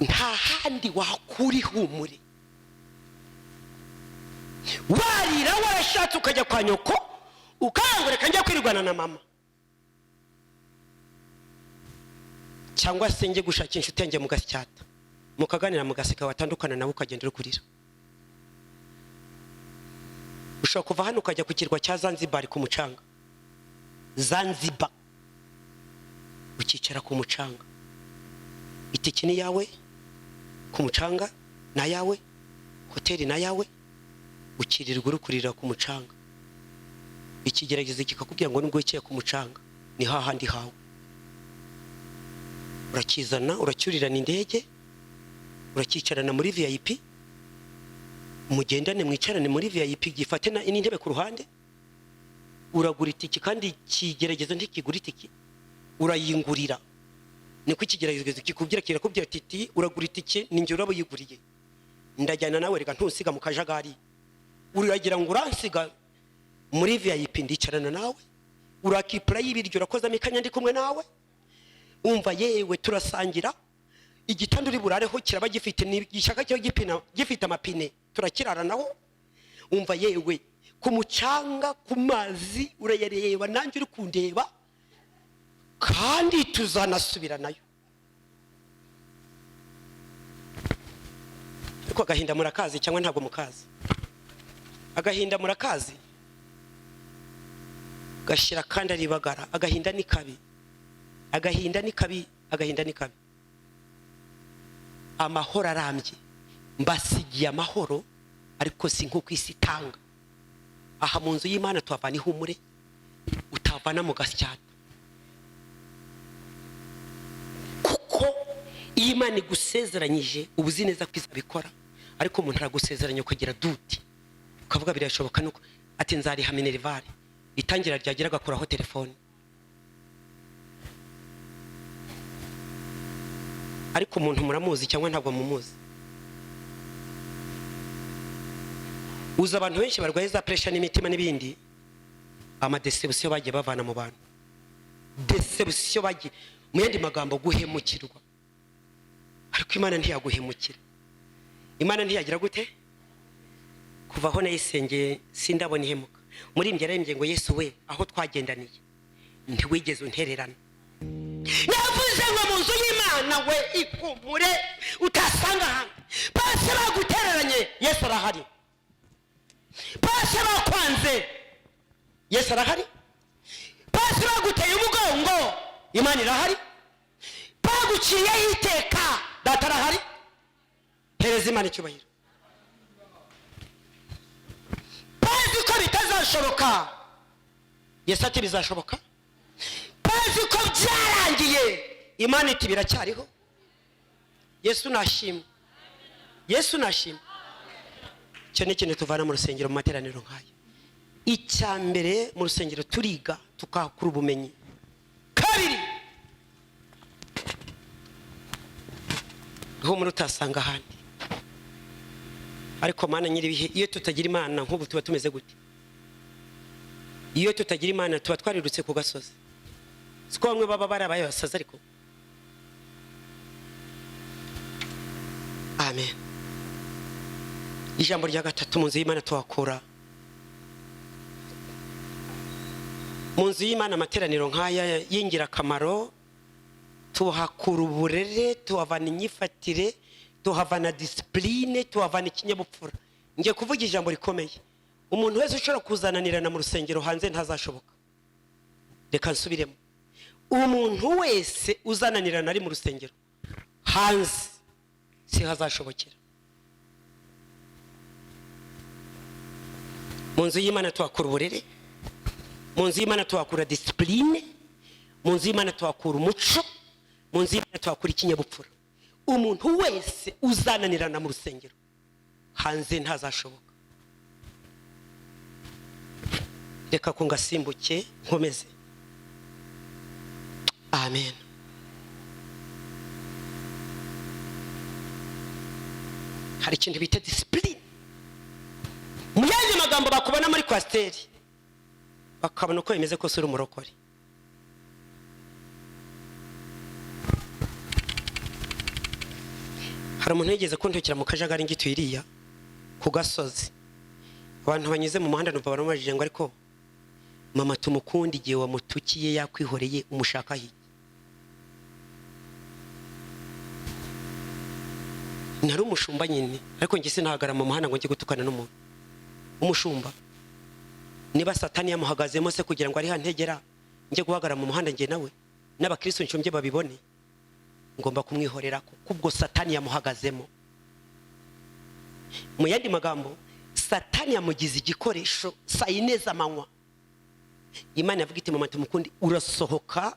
Speaker 1: nta handi wakura ihumure. Warira warashatse ukajya kwa nyoko, ukangureka njya kwirwana na mama, cyangwa se njye gushaka inshuti yanjye mu Gasyata, mukaganira, mugaseka, watandukana nawe ukagenda uri kurira. Ushobora kuva hano ukajya ku kirwa cya Zanzibar ku mucanga, Zanzibar, ukicara ku mucanga, itike ni yawe, ku mucanga ni ayawe, hoteli ni ayawe, ukirirwa uri kurira ku mucanga. Ikigeragezo kikakubwira ngo nubwo wicaye ku mucanga ni hahandi hawe, urakizana, uracyurirana indege, uracyicarana muri VIP, mugendane mwicarane muri VIP, gifate n'intebe ku ruhande, uragura itike kandi ikigeragezo ntikigura itike, urayingurira. Niko ikigeragezo kikubwira, kirakubwira ati uragura itike, ni njye uraba uyiguriye, ndajyana nawe, reka ntusiga mu kajagari, uragira ngo uransiga muri VIP, ndicarana nawe, urakipura y'ibiryo, urakozamo ikanya ndi kumwe nawe, umva yewe turasangira, igitanda uri burareho kiraba gifite gishaka cyo gipina gifite amapine, turakiraranaho, umva yewe ku mucanga, ku mazi urayareba nanjye uri kundeba, kandi tuzanasubiranayo. Ariko agahinda murakazi cyangwa ntabwo mukazi? Agahinda murakazi, gashira kandi aribagara. Agahinda ni kabi, agahinda ni kabi, agahinda ni kabi. Amahoro arambye, mbasigiye amahoro, ariko si nkuko isi itanga. Aha mu nzu y'Imana tuhavana ihumure utavana mu gasyata, kuko iyo Imana igusezeranyije uba uzi neza ko izabikora, ariko umuntu aragusezeranya ukagira duti, ukavuga birashoboka, nuko ati nzariha minerivare, itangira ryagira agakuraho telefone. Ariko umuntu muramuzi cyangwa ntabwo mumuzi? Uzi abantu benshi barwaye za pressure n'imitima n'ibindi, amadeception bagiye bavana mu bantu, deception bagiye, mu yandi magambo guhemukirwa. Ariko Imana ntiyaguhemukira, Imana ntiyagira gute? Kuva aho nayisengeye sindabona ihemuka. Muri njye yarembye ngo Yesu we, aho twagendaniye ntiwigeze untererana. Navuze ngo mu nzu y'Imana we ikumure utasanga ahandi. Bose bagutereranye, Yesu arahari. Bose bakwanze, Yesu arahari. Bose baguteye umugongo, Imana irahari. Baguciyeho iteka, Data arahari. Hereza Imana icyubahiro. Bazi ko bitazashoboka, Yesu ati bizashoboka. Bazi ko byarangiye, Imana iti biracyariho. Yesu nashimwe, Yesu nashimwe. Icyo ni ikintu tuvana mu rusengero, mu materaniro nk'aya. Icya mbere mu rusengero turiga tukahakura ubumenyi. Kabiri, ihumure utasanga ahandi. Ariko Mana nyiribihe, iyo tutagira Imana nk'ubu tuba tumeze gute? Iyo tutagira Imana tuba twarirutse ku gasozi. Siko bamwe baba barabaye basaza, ariko amen. Ijambo rya gatatu mu nzu y'Imana tuhakura, mu nzu y'Imana amateraniro nk'aya y'ingirakamaro, tuhakura uburere, tuhavana inyifatire, tuhavana disipurine, tuhavana ikinyabupfura. Ngiye kuvuga ijambo rikomeye, umuntu wese ushobora kuzananirana mu rusengero hanze ntazashoboka. Reka nsubiremo, umuntu wese uzananirana ari mu rusengero hanze si hazashobokera. Mu nzu y'Imana tuhakura uburere, mu nzu y'Imana tuhakura disipurine, mu nzu y'Imana tuhakura umuco, mu nzu y'Imana tuhakura ikinyabupfura. Umuntu wese uzananirana mu rusengero hanze ntazashoboka. Reka ko ngasimbuke nkomeze. Amen. Hari ikintu bita disipurine. Mu yandi magambo, bakubona muri kwasiteri bakabona uko bimeze kose uri umurokore. Hari umuntu yigeze kuntukira mu kajagari ngituye iriya ku gasozi, abantu banyuze mu muhanda numva baramubajije ngo ariko mama tumukunde igihe wamutukiye yakwihoreye umushaka iki? Nari umushumba nyine, ariko njye sinahagara mu muhanda ngo njye gutukana n'umuntu. Umushumba Niba Satani yamuhagazemo se kugira ngo ari hantegera njye guhagarara mu muhanda njye nawe n'abakristo nshumbye babibone, ngomba kumwihorera kuko ubwo Satani yamuhagazemo. Mu yandi magambo, Satani yamugize igikoresho. Saa 4 z'amanywa Imana yavuga iti: "Mama tumukundi, urasohoka,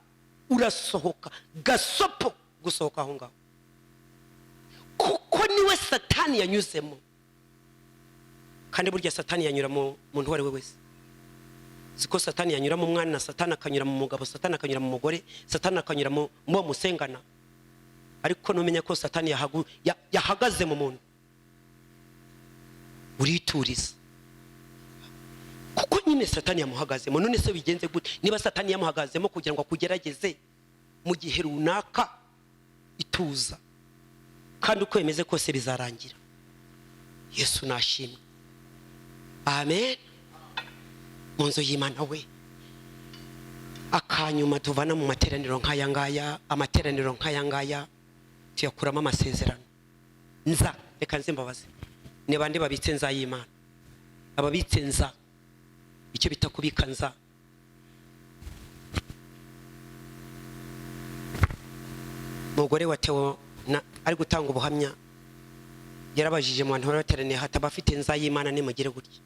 Speaker 1: urasohoka gasopo gusohoka aho ngaho," kuko niwe Satani yanyuzemo. Kandi burya Satani yanyura mu muntu uwo ari we wese. Ziko Satani yanyura mu mwana, Satani akanyura mu mugabo, Satani akanyura mu mugore, Satani akanyura mu bo musengana. Ariko numenya ko Satani yahagaze mu muntu, urituriza, kuko nyine Satani yamuhagazemo. None se bigenze gute niba Satani yamuhagazemo kugira ngo akugerageze mu gihe runaka? Ituza, kandi uko bimeze kose bizarangira. Yesu nashimwe, amen. Mu nzu y'Imana we, akanyuma tuvana mu materaniro nk'aya ngaya, amateraniro nk'aya ngaya tuyakuramo amasezerano. Nza reka nze mbabaze: ni bande babitse nza y'Imana? Ababitse nza, icyo bita kubika nza. Umugore wa Theo ari gutanga ubuhamya, yarabajije mu bantu bari bateraniye hati: "Abafite nza y'Imana nimugire gutya."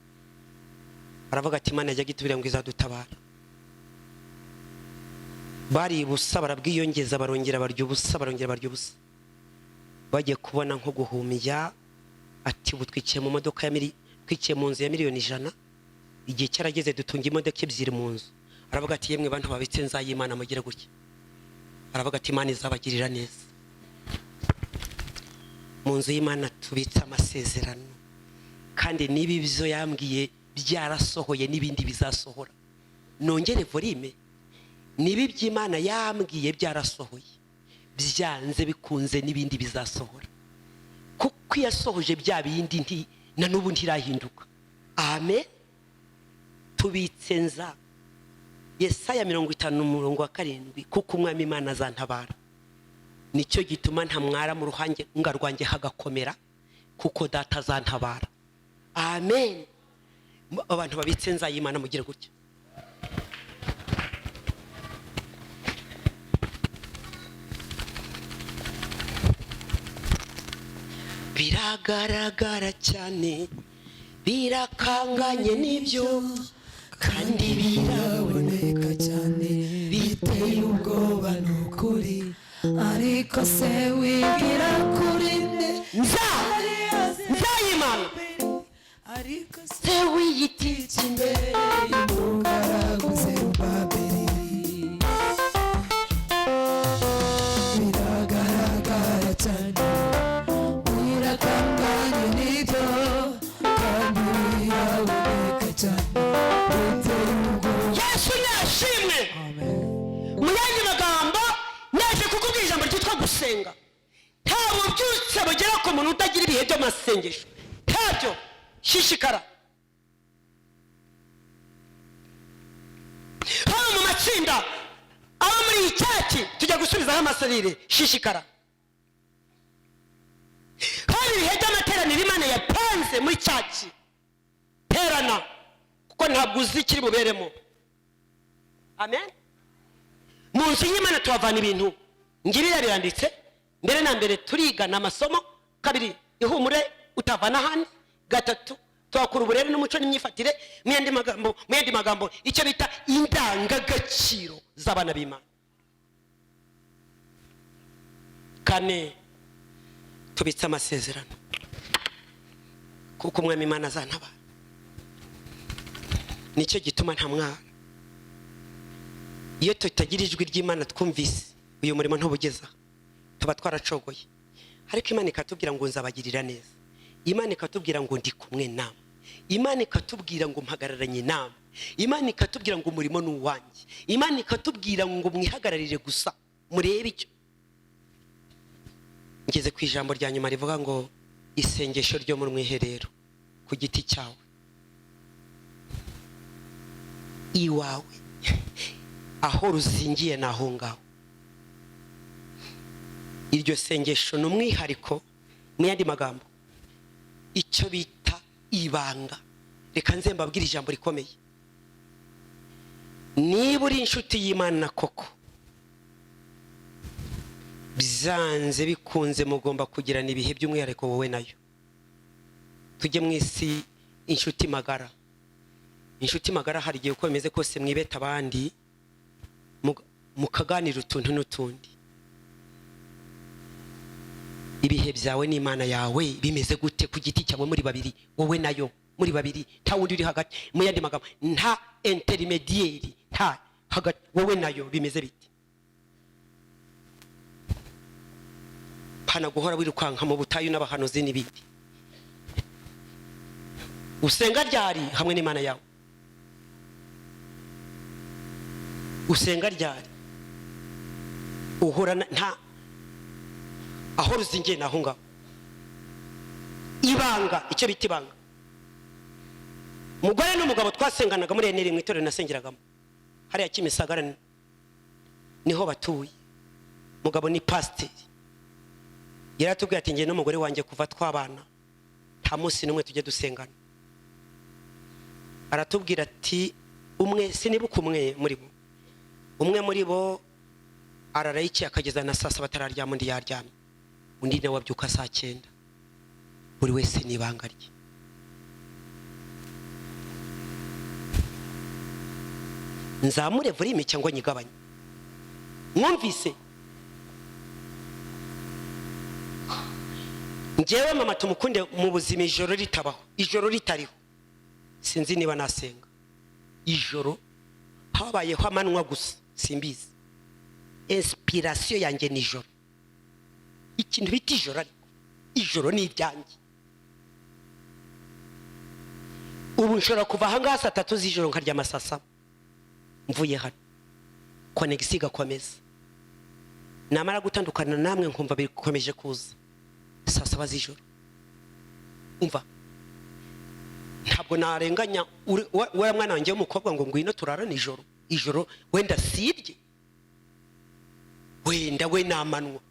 Speaker 1: Aravuga ati: "Imana yajyaga itubwira ngo izadutabara." Bari ubusa, barabwiyongeza, barongera barya ubusa, barongera barya ubusa. Bagiye kubona nko guhumiya, ati: "Ubu twikiye mu modoka ya twikiye mu nzu ya miliyoni 100, igihe cyarageze dutunga imodoka ebyiri mu nzu." Aravuga ati: "Yemwe bantu babitse nza y'Imana, mugire gutya." Aravuga ati: "Imana izabagirira neza." Mu nzu y'Imana tubitse amasezerano, kandi niba ibyo yambwiye byarasohoye, n'ibindi bizasohora. Nongere volume: niba iby'Imana yambwiye byarasohoye, byanze bikunze n'ibindi bizasohora, kuko iyo yasohoje bya bindi nti na n'ubu ntirahinduka. Amen. Tubitse nza. Yesaya 50 umurongo wa 7: "Kuko Umwami Imana azantabara, nicyo gituma ntamwara, mu ruhange rwanjye hagakomera, kuko Data azantabara." Amen. Abantu babitse nza y'Imana mugire gutya. Biragaragara cyane, birakanganye n'ibyo, kandi
Speaker 3: biraboneka cyane, biteye ubwoba ni ukuri. Ariko se wigira kuri nde?
Speaker 1: Nza nzayimana.
Speaker 3: Ariko se
Speaker 1: Se wiyititse
Speaker 3: imbere y'umugaragu Zerubabeli, biragaragara cyane, birakanganye n'ibyo, kandi biraboneka cyane, biteye ubwoba.
Speaker 1: Yesu nashimwe.
Speaker 3: Amen.
Speaker 1: Mu yandi magambo, naje kukubwira ijambo ryitwa gusenga. Nta bubyutse bugera ku muntu utagira ibihe by'amasengesho, ntabyo. Shishikara haba mu matsinda, abo muri iyi cyati tujya gusubizaho amaserire. Shishikara haba ibihe by'amateraniro Imana yapanze muri cyaki, terana, kuko ntabwo uzi ikiri buberemo. Amen. Mu nzu y'Imana tuhavana ibintu ngiriya biranditse. Mbere na mbere turigana amasomo, kabiri ihumure utavana ahandi, gatatu tuhakura uburere n'umuco n'imyifatire. Mu yandi magambo, icyo bita indangagaciro z'abana b'Imana. Kane, tubitse amasezerano, kuko Umwami Imana azantabara, nicyo gituma nta mwana. Iyo tutagira ijwi ry'Imana twumvise, uyu murimo ntubugeza, tuba twaracogoye. Ariko Imana ikatubwira ngo nzabagirira neza, Imana ikatubwira ngo ndi kumwe namwe, Imana ikatubwira ngo mpagararanye namwe, Imana ikatubwira ngo umurimo ni uwanjye, Imana ikatubwira ngo mwihagararire gusa murebe icyo. Ngeze ku ijambo rya nyuma rivuga ngo isengesho ryo mu mwiherero ku giti cyawe, iwawe, aho ruzingiye ni aho ngaho. Iryo sengesho ni umwihariko. Mu yandi magambo, icyo bita ibanga. Reka nze mbabwire ijambo rikomeye. Niba uri inshuti y'Imana koko, byanze bikunze mugomba kugirana ibihe by'umwihariko wowe nayo. Tujye mu isi inshuti magara. Inshuti magara hari igihe uko bimeze kose mwibeta abandi, mukaganira utuntu n'utundi. Ibihe byawe n'Imana yawe bimeze gute ku giti cyawe? Muri babiri, wowe nayo, muri babiri, nta wundi uri hagati. Mu yandi magambo, nta intermédiaire, nta hagati, wowe nayo bimeze bite? Pana guhora wirukanka mu butayu n'abahanuzi n'ibindi. Usenga ryari hamwe n'Imana yawe? Usenga ryari? Uhora nta aho ruzingiye naho ngaho. Ibanga, icyo bita ibanga. Umugore n'umugabo twasenganaga muri eneri mu itorero nasengeragamo hariya Kimisagara, niho batuye. Umugabo ni pasiteri. Yaratubwiye ati njye n'umugore wanjye kuva twabana nta munsi n'umwe tujye dusengana. Aratubwira ati umwe, sinibuka umwe muri bo, umwe muri bo ararayikiye akageza na saa saba atararyama, undi yaryamye, undi nawe abyuka saa 9. Buri wese ni ibanga rye. Nzamure volume cyangwa nyigabanye? Mwumvise? Njyewe mama tumukunde mu buzima ijoro ritabaho, ijoro ritariho, sinzi niba nasenga. Ijoro habayeho amanywa gusa, simbizi. Inspiration yanjye ni ijoro. Ikintu bita ijoro, ariko ijoro ni iryanjye. Ubu nshobora kuva aha ngaha saa 3 z'ijoro nkaryama saa 7 mvuye hano, connexion igakomeza. Namara gutandukana namwe nkumva bikomeje kuza saa 7 z'ijoro. Umva, ntabwo narenganya wa mwana wanjye w'umukobwa ngo ngwino turarane ijoro. Ijoro wenda sibye, wenda we namanwa.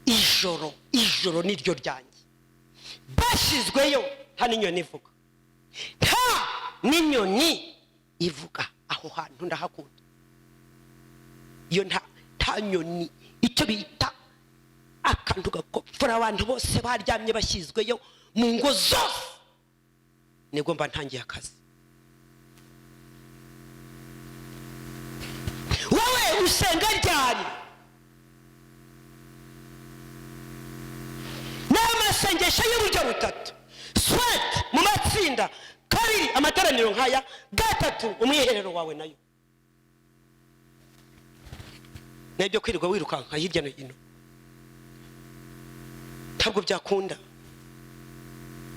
Speaker 1: Ijoro, ijoro niryo ryanjye. Bashyizweyo nta n'inyoni ivuga, nta n'inyoni ivuga. Aho hantu ndahakunda. Iyo nta nyoni, icyo bita akantu gakopfura, abantu bose baryamye bashyizweyo mu ngo zose, nibwo mba ntangiye akazi. Wowe usenga ryari? N'amasengesho y'uburyo butatu: swat mu matsinda, kabiri amateraniro nkaya, gatatu umwiherero wawe nayo. Nibyo kwirirwa wirukanka hirya no hino ntabwo byakunda.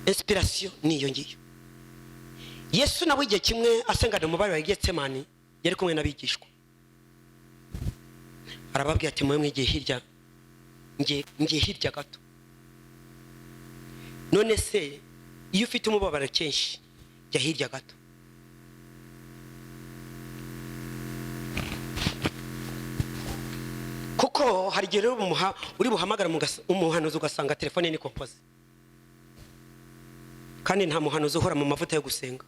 Speaker 1: Inspiration niyo ngiyo. Yesu nawe igihe kimwe asengana mu bari wa Getsemani, yari kumwe n'abigishwa, arababwira ati mwe mwigiye hirya, ngiye hirya gato. None se iyo ufite umubabaro kenshi jya hirya gato. Kuko hari igihe rero uri buhamagara umuhanuzi ugasanga telefone ni kompoze, kandi nta muhanuzi uhora mu mavuta yo gusenga.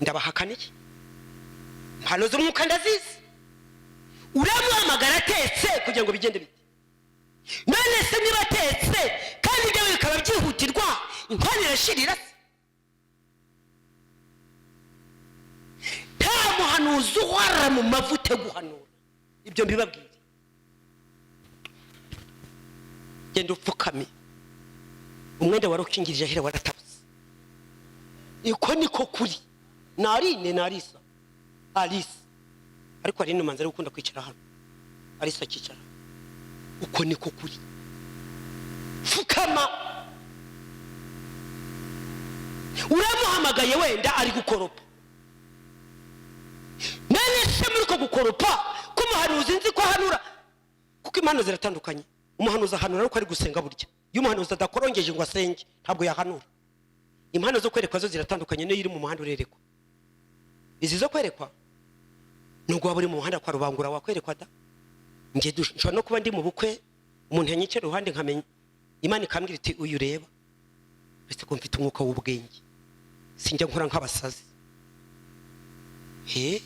Speaker 1: Ndabahakaniye, mpanuzi umwuka ndazizi. Uramuhamagara atetse kugira ngo bigende bite? None se niba atetse kandi ibyo bikaba byihutirwa, inkwano irashirira se? Nta muhanuzi uhora mu mavuta yo guhanura, ibyo mbibabwire. Genda upfukame, umwenda wari ukingirije ahera waratabutse. Iko niko kuri. Narine narisa Alice, ariko hari n'umanzi ari gukunda kwicara hano, Alice akicara. Uko niko kuri. Fukama. Uramuhamagaye wenda ari gukoropa. None se muri uko gukoropa k'umuhanuzi nzi ko ahanura, kuko impano ziratandukanye. Umuhanuzi ahanura ariko ari gusenga burya. Iyo umuhanuzi adakorongeje ngo asenge ntabwo yahanura. Impano zo kwerekwa zo ziratandukanye, niyo iri mu muhanda urerekwa. Izi zo kwerekwa nubwo waba uri mu muhanda kwa Rubangura wakwerekwa da. Nge nshobora no kuba ndi mu bukwe, umuntu yanyicira iruhande nkamenya, Imana ikambwira iti uyu ureba, uretse ko mfite umwuka w'ubwenge, sinjya nkora nk'abasazi. He,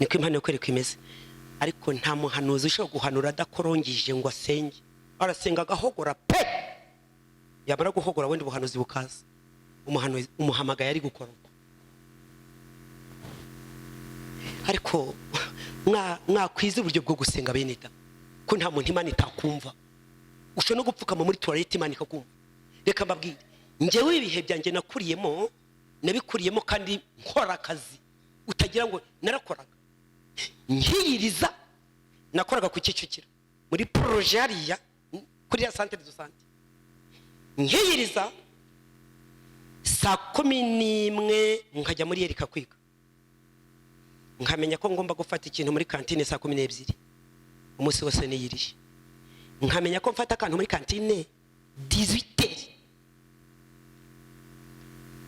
Speaker 1: niko impano yo kwerekwa imeze. Ariko nta muhanuzi ushobora guhanura adakorongije ngo asenge. Arasenga agahogora pe, yamara guhogora wenda ubuhanuzi bukaza. Umuhanuzi umuhamagaye ari gukoropa. Ariko mwakwiza uburyo bwo gusenga bene da, ko nta muntu Imana itakumva. Ushobora no gupfukama muri toilette Imana ikakumva. Reka mbabwire, njyewe ibihe byanjye nakuriyemo, nabikuriyemo kandi nkora akazi utagira ngo narakoraga. Nkiyiriza nakoraga ku Kicukiro muri projet hariya kuri ya centre de santé. Nkiyiriza saa 11 nkajya muri Yerika kwiga, nkamenya ko ngomba gufata ikintu muri kantine saa 12 umunsi wose niyirije, nkamenya ko mfata akantu muri kantine 18.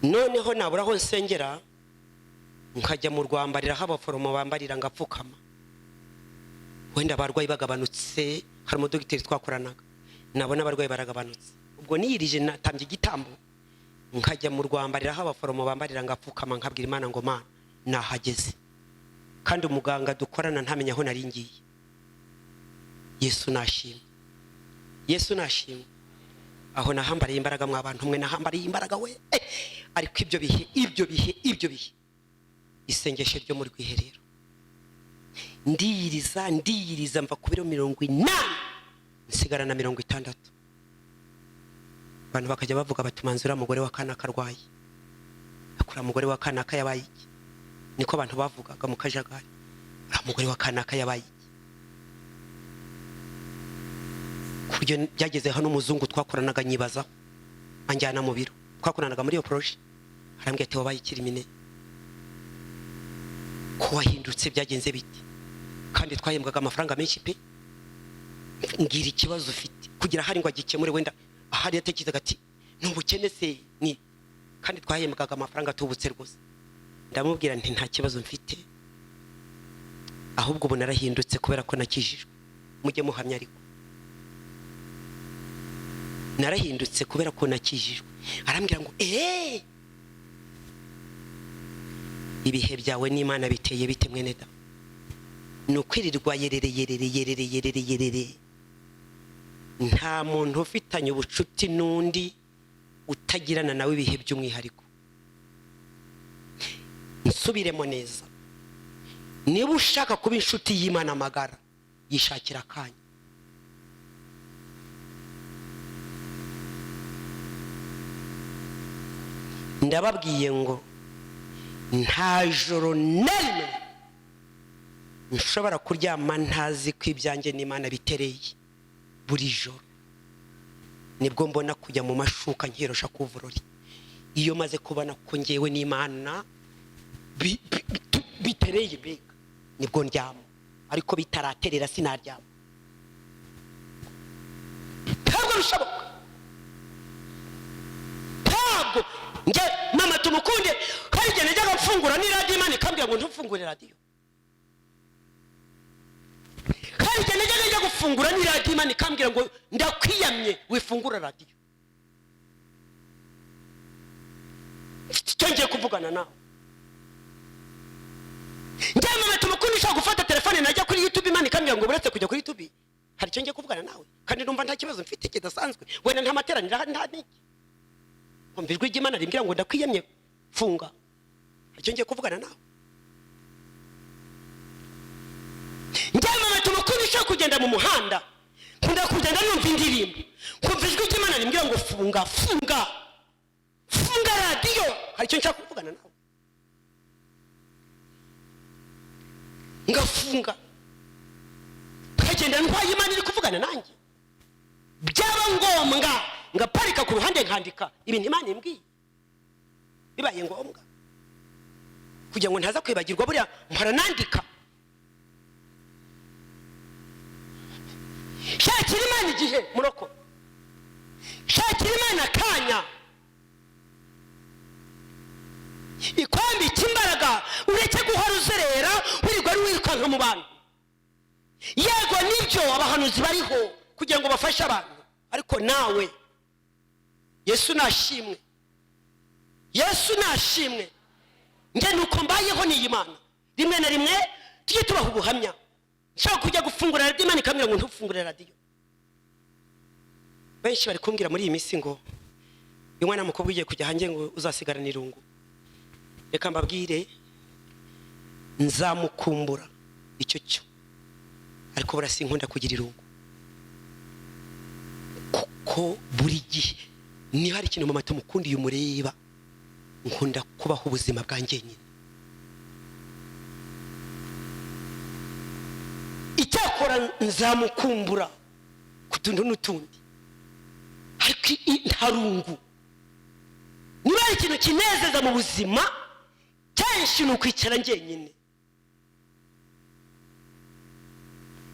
Speaker 1: Noneho nabura aho nsengera nkajya mu rwambarira aho abaforomo bambarira ngapfukama. Wenda abarwayi bagabanutse, hari umudogiteri twakoranaga, nabona abarwayi baragabanutse, ubwo niyirije natambye igitambo, nkajya mu rwambarira aho abaforomo bambarira ngapfukama, nkabwira Imana ngo Mana nahageze. Kandi umuganga dukorana ntamenya aho nari ngiye. Yesu nashimwe, Yesu nashimwe. Aho nahambariye imbaraga mwa bantu mwe, nahambariye imbaraga we. Ariko ibyo bihe, ibyo bihe, ibyo bihe, isengesho ryo mu rwiherero, ndiyiriza, ndiyiriza, mva ku biro 80 nsigara na 60. Abantu bakajya bavuga bati manzi uriya mugore wa kanaka arwaye, akura mugore wa kanaka yabaye iki? Niko abantu bavugaga mu kajagari, uriya mugore wa kanaka yabaye iki? Ku buryo byageze hano umuzungu twakoranaga nyibazaho, anjyana mu biro, twakoranaga muri iyo projet, arambwira ati wabaye ikirimine, ko wahindutse byagenze bite? Kandi twahembwaga amafaranga menshi pe. Mbwira ikibazo ufite kugira ahari ngo agikemure, wenda ahari yatekerezaga ati ni ubukene se ni, kandi twahembwaga amafaranga atubutse rwose. Ndamubwira nti nta kibazo mfite, ahubwo ubu narahindutse kubera ko nakijijwe. Mujye muhamya, ariko narahindutse kubera ko nakijijwe. Arambwira ngo ibihe byawe n'Imana biteye bite mwene da? Ni ukwirirwa yerere yerere yerere yerere yerere. Nta muntu ufitanye ubucuti n'undi utagirana nawe ibihe by'umwihariko. Nsubiremo neza, niba ushaka kuba inshuti y'Imana magara, yishakira akanya. Ndababwiye ngo nta joro na rimwe nshobora kuryama ntazi ko ibyanjye n'Imana bitereye. Buri joro nibwo mbona kujya mu mashuka nkirosha kuvurori. Iyo maze kubona ko ngewe n'Imana bitereye mbega, nibwo ndyama, ariko bitaraterera sinaryama. Ntabwo bishoboka, ntabwo. Nge mama tumukunde, hari igihe najyaga mfungura n'iradiyo Imana ikambwira ngo ntufungure radiyo. Hari igihe najyaga njya gufungura n'iradiyo Imana ikambwira ngo ndakwiyamye wifungura radiyo. Icyo ngiye kuvugana nawe. Nge mama tumukunde, ushobora gufata telefone najya kuri YouTube Imana ikambwira ngo buretse kujya kuri YouTube, hari icyo ngiye kuvugana nawe, kandi numva nta kibazo mfite kidasanzwe, wenda nta materaniro ahari, nta n'iki. Umva ijwi ry'Imana rimbwira ngo ndakwiyamye funga, icyo ngiye kuvugana nawe. Njye mama tumukunde, ushobora kugenda mu muhanda, nkunda kugenda numva indirimbo, nkumva ijwi ry'Imana rimbwira ngo funga, funga, funga radiyo, hari icyo nshaka kuvugana nawe. Ngafunga, nkagenda ntwaye Imana iri kuvugana nanjye. Byaba ngombwa ngaparika ku ruhande nkandika ibintu Imana imbwiye, bibaye ngombwa kugira ngo ntaza kwibagirwa. Buriya mpora nandika. Shakira Imana igihe muroko, shakira Imana akanya, ikwambika imbaraga, ureke guhora uzerera wirirwa ari wirukanka mu bantu. Yego nibyo abahanuzi bariho kugira ngo bafashe abantu, ariko nawe Yesu nashimwe, Yesu nashimwe. Njye nuko mbayeho. Niyi Mana, rimwe na rimwe tujye tubaha ubuhamya. Nshobora kujya gufungura radiyo, Imana ikambwira ngo ntufungure radiyo. Benshi bari kumbwira muri iyi minsi ngo uyu mwana w'umukobwa ugiye kujya hanze ngo uzasigarana irungu. Reka mbabwire, nzamukumbura icyo cyo, ariko buriya sinkunda kugira irungu, kuko buri gihe niba hari ikintu mama tumukundiye umureba, nkunda kubaho ubuzima bwa njyenyine. Icyakora nzamukumbura ku tuntu n'utundi, ariko nta rungu. Niba hari ikintu kinezeza mu buzima kenshi ni ukwicara njyenyine.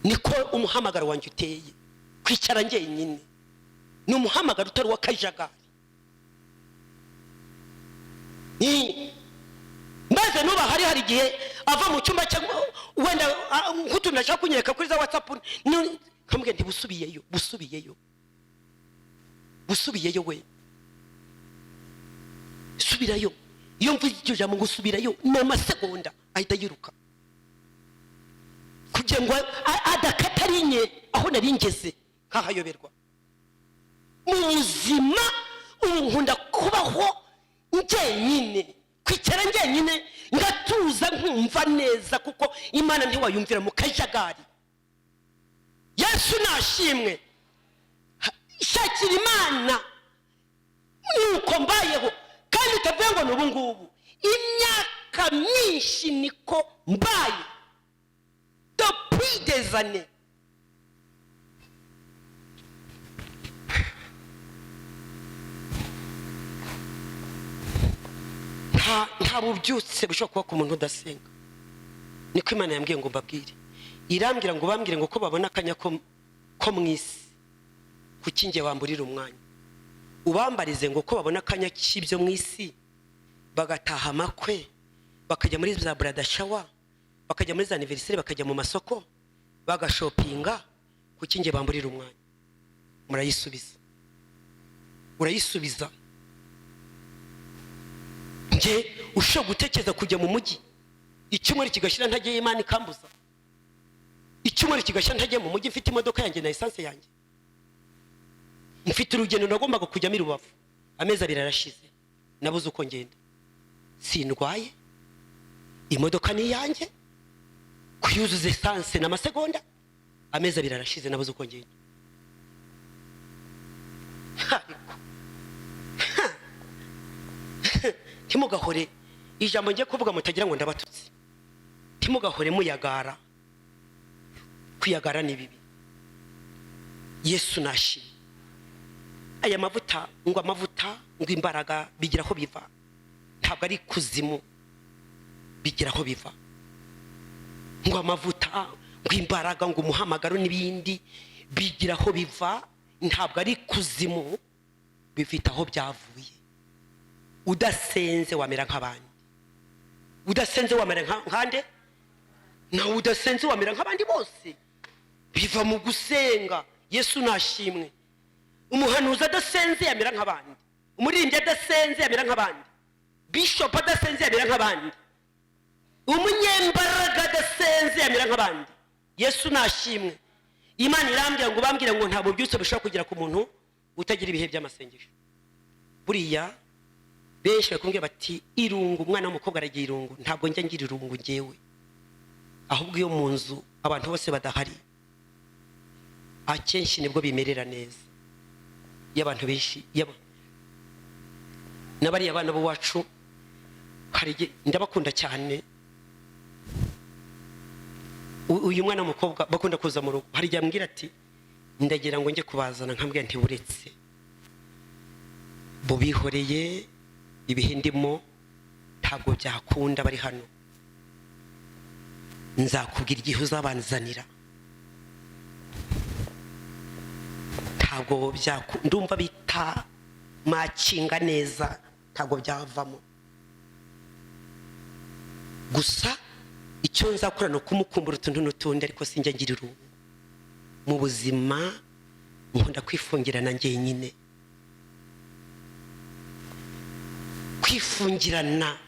Speaker 1: Niko umuhamagaro wanjye uteye, kwicara njyenyine ni umuhamagaro utari uw'akajagari. Maze nuba hari igihe ava mu cyumba cyangwa wenda nk'utuntu ashaka kunyereka kuri za WhatsApp, nkamubwira nti busubiyeyo, busubiyeyo, busubiyeyo, we subirayo. Iyo mvuze iryo jambo ngo subirayo, ni amasegonda ahita yiruka kugira ngo adakata rinye aho nari ngeze nkahayoberwa. Mu buzima ubu nkunda kubaho njyenyine, kwicara njyenyine ngatuza nkumva neza, kuko Imana ntiwayumvira mu kajagari. Yesu nashimwe. Shakira Imana. Nuko mbayeho, kandi utavuye ngo ni ubu ngubu, imyaka myinshi niko mbaye, depuis des années. Nta bubyutse bushobora kuba ku muntu udasenga. Niko Imana yambwiye ngo mbabwire. Irambwira ngo bambwire ngo ko babona akanya ko mu isi, kuki njye wamburira umwanya? Ubambarize ngo ko babona akanya k'ibyo mu isi, bagataha amakwe, bakajya muri za bridal shower, bakajya muri za anniversaire, bakajya mu masoko bagashopinga, kuki njye bamburira umwanya? Murayisubiza, urayisubiza. Njye ushobora gutekereza kujya mu mujyi icyumweru kigashyira ntagiye, Imana ikambuza. Icyumweru kigashyira ntagiye mu mujyi, mfite imodoka yanjye na essence yanjye, mfite urugendo nagombaga kujyamo i Rubavu, amezi 2 arashize nabuze uko ngenda. Sindwaye, imodoka ni iyanjye, kuyuzuza essence na masegonda, amezi 2 arashize nabuze uko ngenda. Ariko ntimugahore, ijambo ngiye kuvuga mutagira ngo ndabatutse, ntimugahore muyagara. Kuyagara ni bibi. Yesu nashimwe. Aya mavuta ngo amavuta ngo imbaraga bigira aho biva, ntabwo ari kuzimu, bigira aho biva. Ngo amavuta ngo imbaraga ngo umuhamagaro n'ibindi bigira aho biva, ntabwo ari kuzimu, bifite aho byavuye. Udasenze wamera nk'abandi, udasenze wamera nkande, nawe udasenze wamera nk'abandi bose. Biva mu gusenga. Yesu nashimwe. Umuhanuzi adasenze yamera nk'abandi, umuririmbyi adasenze yamera nk'abandi, bishop adasenze yamera nk'abandi, umunyembaraga adasenze yamera nk'abandi. Yesu nashimwe. Imana irambwira ngo bambwire ngo nta bubyutse bushobora kugera ku muntu utagira ibihe by'amasengesho. Buriya benshi bakumbwira bati irungu, umwana w'umukobwa aragira irungu. Ntabwo njya ngira irungu njyewe, ahubwo iyo mu nzu abantu bose badahari akenshi nibwo bimerera neza. Iyo abantu benshi n'abariya bana b'iwacu, hari igihe ndabakunda cyane. Uyu mwana w'umukobwa bakunda kuza mu rugo, hari igihe ambwira ati ndagira ngo njye kubazana, nkambwira nti uretse bubihoreye, ibihe ndimo ntabwo byakunda, bari hano, nzakubwira igihe uzabanzanira. Ntabwo ndumva bita makinga neza, ntabwo byavamo. Gusa icyo nzakora ni ukumukumbura utuntu n'utundi, ariko sinjya ngira irungu mu buzima. Nkunda kwifungirana njyenyine, kwifungirana.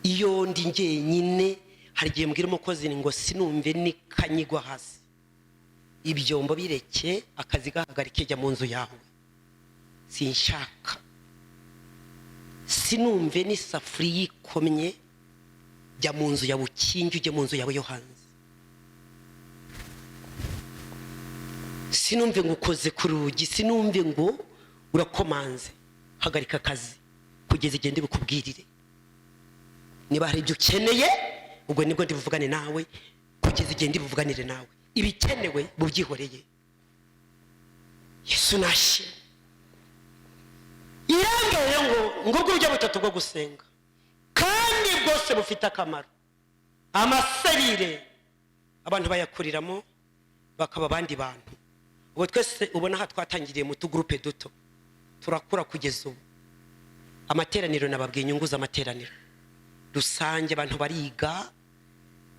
Speaker 1: Iyo ndi njyenyine, hari igihe mbwira umukozi ngo sinumve n'ikanyigwa hasi, ibyombo bireke, akazi gahagarike, jya mu nzu yawe, sinshaka, sinumve n'isafuriya ikomye, jya mu nzu yawe ukinge, ujye mu nzu yawe yo hanze. Sinumve ngo ukoze ku rugi, sinumve ngo urakomanze, hagarika akazi kugeza igihe ndibukubwirire. Niba hari ibyo ukeneye, ubwo nibwo ndibuvugane nawe, kugeza igihe ndibuvuganire nawe. Ibikenewe bubyihoreye. Yesu nashimwe. Irangeye ngo ngubwo uburyo butatu bwo gusenga, kandi bwose bufite akamaro. Amaserire abantu bayakuriramo bakaba abandi bantu. Ubwo twese ubona aha twatangiriye mu tugurupe duto, turakura kugeza ubu. Amateraniro, nababwiye inyungu z'amateraniro rusange. Abantu bariga,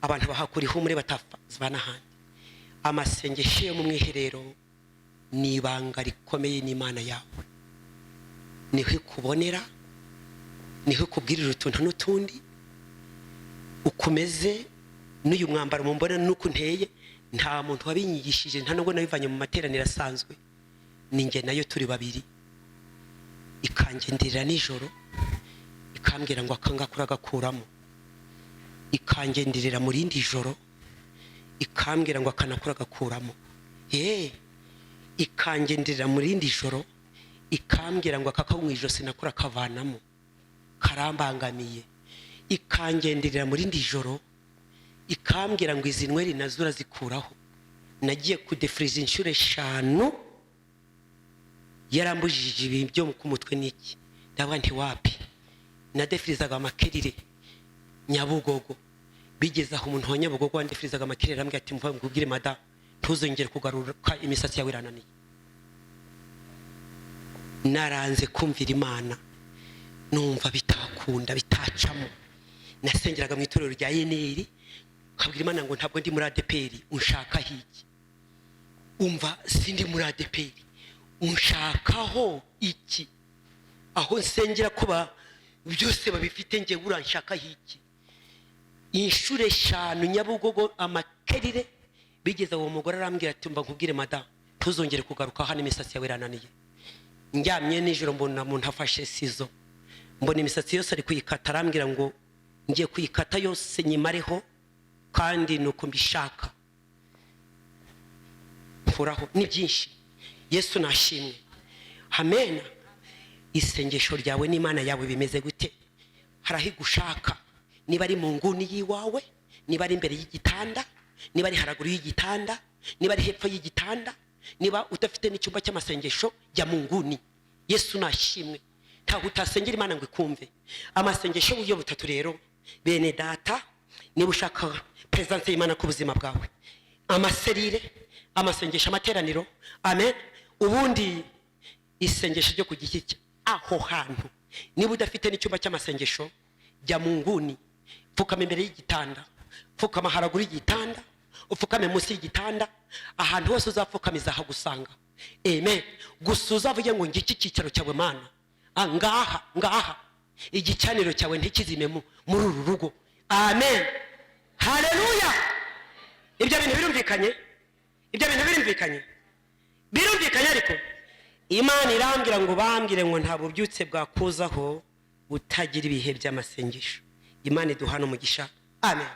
Speaker 1: abantu bahakura ihumure batavana ahandi. Amasengesho yo mu mwiherero ni ibanga rikomeye n'Imana yawe, niho ikubonera, niho ikubwirira utuntu n'utundi. Ukomeze n'uyu mwambaro mumbona n'uko nteye, nta muntu wabinyigishije, nta nubwo nabivanye mu materaniro asanzwe, ni njye nayo turi babiri. Ikangenderera nijoro, ikambwira ngo akangaka uragakuramo. Ikangenderera mu rindi joro, ikambwira ngo akanakura agakuramo. Ikangenderera mu rindi joro, ikambwira ngo akaka mu ijosi nakura akavanamo, karambangamiye. Ikangenderera mu rindi joro, ikambwira ngo izi nweri nazo urazikuraho. Nagiye kudefiriza inshuro 5, yarambujije ibi byo ku mutwe n'iki, ndavuga nti wapi. Nadefirizaga amakerire Nyabugogo, bigeze aho umuntu wa Nyabugogo wandefirizaga amakerire arambwira ati mva nkubwire mada, ntuzongere kugaruka, imisatsi yawe irananiye. Naranze kumvira Imana, numva bitakunda, bitacamo. Nasengeraga mu itorero rya Yeneri, nkabwira Imana ngo ntabwo ndi muri ADEPR, unshakaho iki? Umva, sindi muri ADEPR, unshakaho iki? Aho nsengera kuba byose babifite, njye uranshakaho iki? Inshuro 5 Nyabugogo amakerire. Bigeze uwo mugore arambwira ati mba nkubwire mada, ntuzongere kugaruka hano, imisatsi yawe irananiye. Ndyamye nijoro mbona umuntu afashe sizo, mbona imisatsi yose ari kuyikata, arambwira ngo ngiye kuyikata yose nyimareho, kandi nuko mbishaka, mfuraho. Ni byinshi. Yesu nashimwe. Amena. Isengesho ryawe n'Imana yawe bimeze gute? Hari aho igushaka, niba ari mu nguni y'iwawe, niba ari imbere y'igitanda, niba ari haraguru y'igitanda, niba ari hepfo y'igitanda, niba udafite n'icyumba cy'amasengesho, jya mu nguni. Yesu nashimwe. Ntabwo utasengera Imana ngo ikumve. Amasengesho y'uburyo butatu rero, bene data, niba ushaka presence y'Imana ku buzima bwawe, amaserire, amasengesho, amateraniro. Amen. Ubundi isengesho ryo ku giti cye aho hantu, niba udafite n'icyumba cy'amasengesho, jya mu nguni, pfukama imbere y'igitanda, pfukama haraguru y'igitanda, upfukame munsi y'igitanda, ahantu hose uzapfukamiza hagusanga. Amen. Gusa uzavuge ngo ngiki icyicaro cyawe Mana, ngaha ngaha, igicaniro cyawe ntikizime muri uru rugo. Amen. Haleluya. Ibyo bintu birumvikanye, ibyo bintu birumvikanye, birumvikanye. Ariko Imana irambwira ngo bambwire ngo nta bubyutse bwakuzaho utagira ibihe by'amasengesho. Imana iduhana umugisha. Amen.